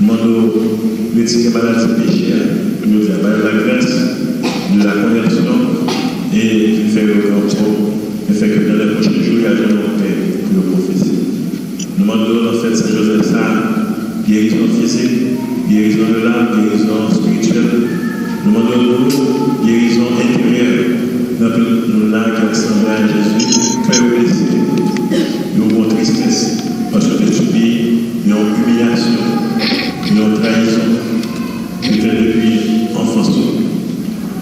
mande w retire maladi peche a. Jodi a, ba yo lagras de la konvèsyon e vin fè yo pran pwòp, e fè ke nan lè pwochen jou, y a jwenn yon pè pou yo pwofese. Nou mande w nan fèt Sen Jozèf sa a, gerizon fizik, gerizon de lam, gerizon espirityèl. Nou mande w tou, gerizon enteryè. Gen anpil moun la ki ap sanble a Jezi, kè yo blese, yo gen yon tristès, paske yo te sibi yon imiyasyon, yon trayizon, petèt depi anfans ou.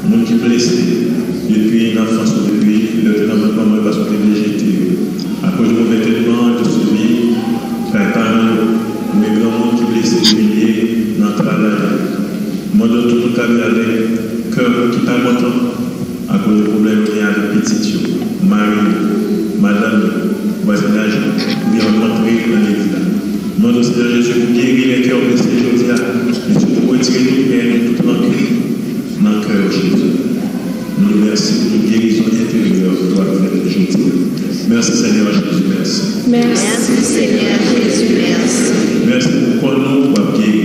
Moun ki blese depi nan anfans ou, depi lè w te nan vant manman w, paske w te rejte yo. Akoz de movè trètman yo te sibi kay paran yo, oubyen granmoun ki blese, imilye nan travay yo. Mande w tou pou n ka viv avèk kè ki pa kontan akoz de pwoblèm yo gen avèk pitit yo, mari yo, madanm yo, vwazinaj yo, oubyen rankontre nan legliz la. Mande w, Senyè Jezi, pou geri lè kè yo blese jodi a, e sitou pou retire tout èn, tout rankin nan kè yo, Jezi. Nou di w mèsi pou tout gerizon enteryè w ap fè jodi a. Mèsi, Senyè Jezi, mèsi. Mèsi, Senyè Jezi, mèsi. Mèsi pou kò nou w ap geri.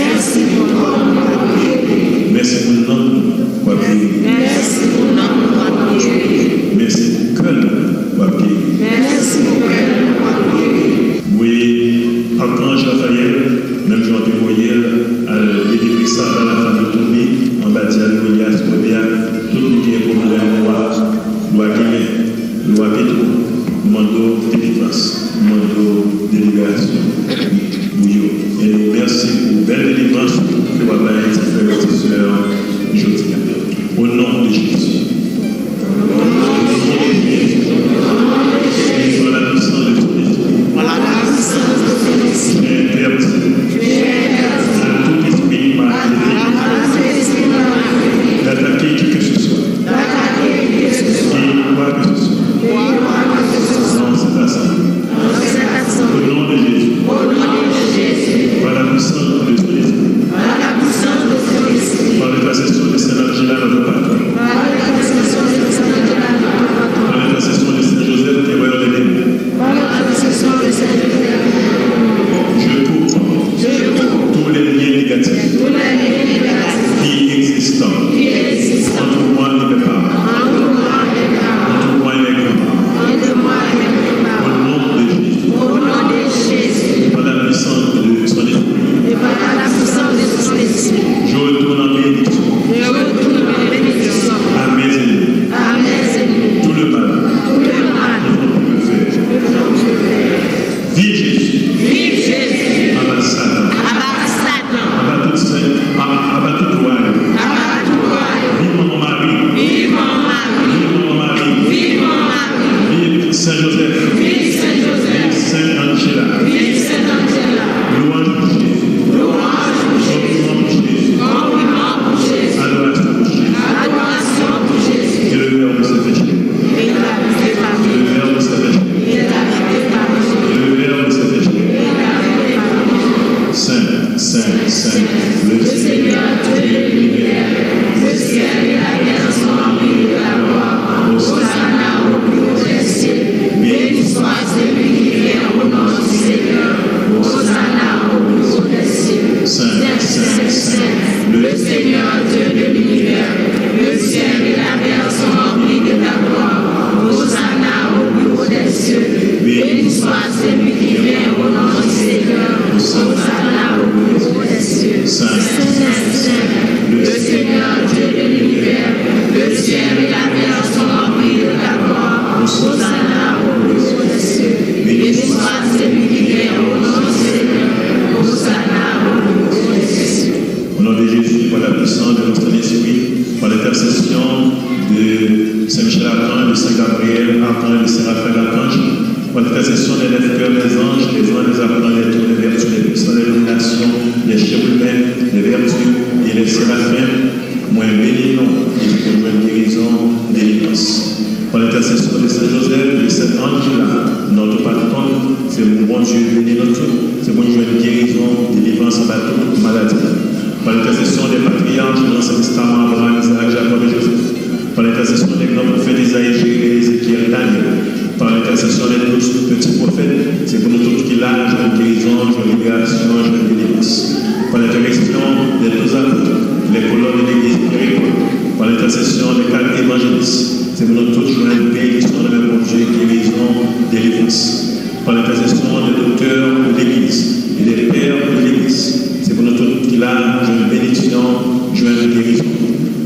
Mèsi pou kò nou w ap geri. Mèsi pou nanm nou w ap geri. Mèsi pou nanm nou w ap geri. Mèsi pou kè nou w ap geri. Mèsi pou kè nou w ap geri. Wi, Akanj Rafayèl, menm jan w te voye l al delivre Saba, la femme de Tobie, anba dyab yo, Yas, Tobia, tout moun ki gen pwoblèm lwa, lwa Gilen, lwa Petwo, nou mande w delivrans, nou mande w deliberasyon pou yo. E nou mèsi pou bèl delivrans ke w ap bay ti frè yo, ti sè yo jodi a. Au nom de Jésus. Par la puissance de ton esprit. Par la puissance de ton esprit. Tu es interdit. Tu es interdit. À tout esprit malveillant. À tout esprit malveillant. D'attaquer qui que ce soit. D'attaquer qui que ce soit. Et quoi que ce soit. Et quoi que ce soit. Dans cette assemblée. Au nom de Jésus. Par la puissance de ton esprit. Par l'intercession de Saint Angela, notre patron. Intercession de Saint Michel Archange, de Saint Gabriel Archange, de Saint Raphaël Archange, pour l'intercession des neuf cœurs des anges, les anges, les archanges, les tours, les vertus, les puissances, les illuminations, les chérubins, les vertus et les séraphins, mwen beni nou, e pou nou jwenn gerizon, delivrans. Par l'intercession de Saint Joseph, de Saint Angela, notre patron, se pou Bondye beni nou tout, se pou nou jwenn gerizon, delivrans anba tout maladi. Par l'intercession des patriarches de l'Ancien Testament, Abraham, Isaac, Jacob et Joseph. Par l'intercession des grands prophètes Isaïe, Jérémie, Ézéchiel, Daniel. Par l'intercession des douze petits prophètes, se pou nou tout ki la, jwenn gerizon, jwenn liberasyon, jwenn delivrans. Par l'intercession des douze apôtres, les colonnes de l'église, Pierre et Paul. Par l'intercession des quatre évangélistes, se pou nou tout jwenn benediksyon nan men Bondye, gerizon, delivrans. Par l'intercession des docteurs de l'Église et des pères de l'Église, se pou nou tout ki la, jwenn benediksyon, jwenn gerizon.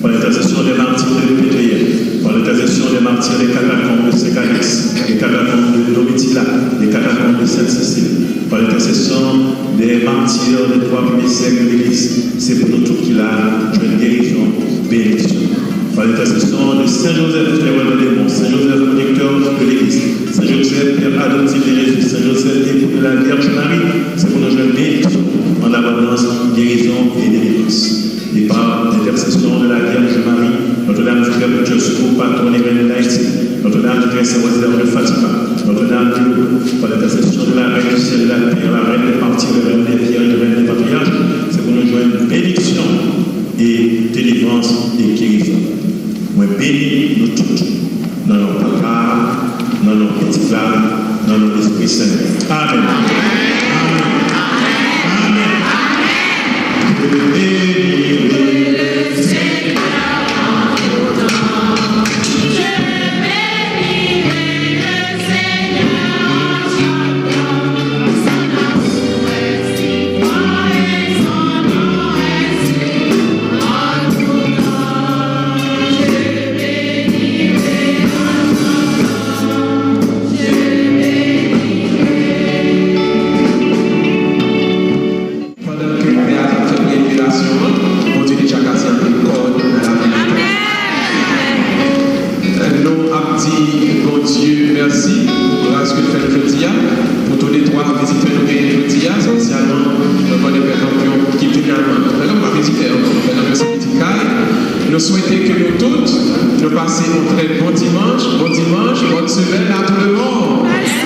Par l'intercession des martyrs de Bethléem, par l'intercession des martyrs des catacombes de Saint Calixte, des catacombes de Domitilla, des catacombes de Sainte Cécile, par l'intercession des martyrs des trois premiers siècles de l'Église, se pou nou tout ki la, jwenn gerizon, benediksyon. Par l'intercession de Saint Joseph, terreur des démons, Saint Joseph, protecteur de l'Église, Saint Joseph, père adoptif de Jésus, Saint Joseph, époux de la Vierge Marie, se pou nou jwenn benediksyon an abondans, gerizon e delivrans. Et par l'intercession de la Vierge Marie, Notre-Dame du Perpétuel Secours, patronne et reine d'Haïti, Notre-Dame du Très Saint Rosaire de Fatima, Notre-Dame de Lourdes, par l'intercession de la Reine du Ciel et de la Terre, la Reine des martyrs, la Reine des vierges, la Reine des patriarches, se pou nou jwenn benediksyon e delivrans e gerizon. Mwen beni nou tout nan non Papa, nan non Pitit la, nan non Lespri Sen. Amèn. Amèn. Amèn. Amèn. Je bénis le Seigneur en tout temps. Je bénirai le Seigneur en tout temps. Pandan ke pè a t ap fè preparasyon an, Bondye deja kase anpil kòd nan lavi nou. Amèn. Nou ap di Bondye mèsi pou gras ke l fè nou jodi a, pou tou de twa vizitè nou genyen jodi a, espesyalman nou konnen pè Kanpyon ki finalman, pè Kanpyon pa vizitè ankò, pè Kanpyon se pitit kay. Nou swete ke nou tout, nou pase yon trè bon dimanch, bon dimanch, bòn semèn à tout le monde.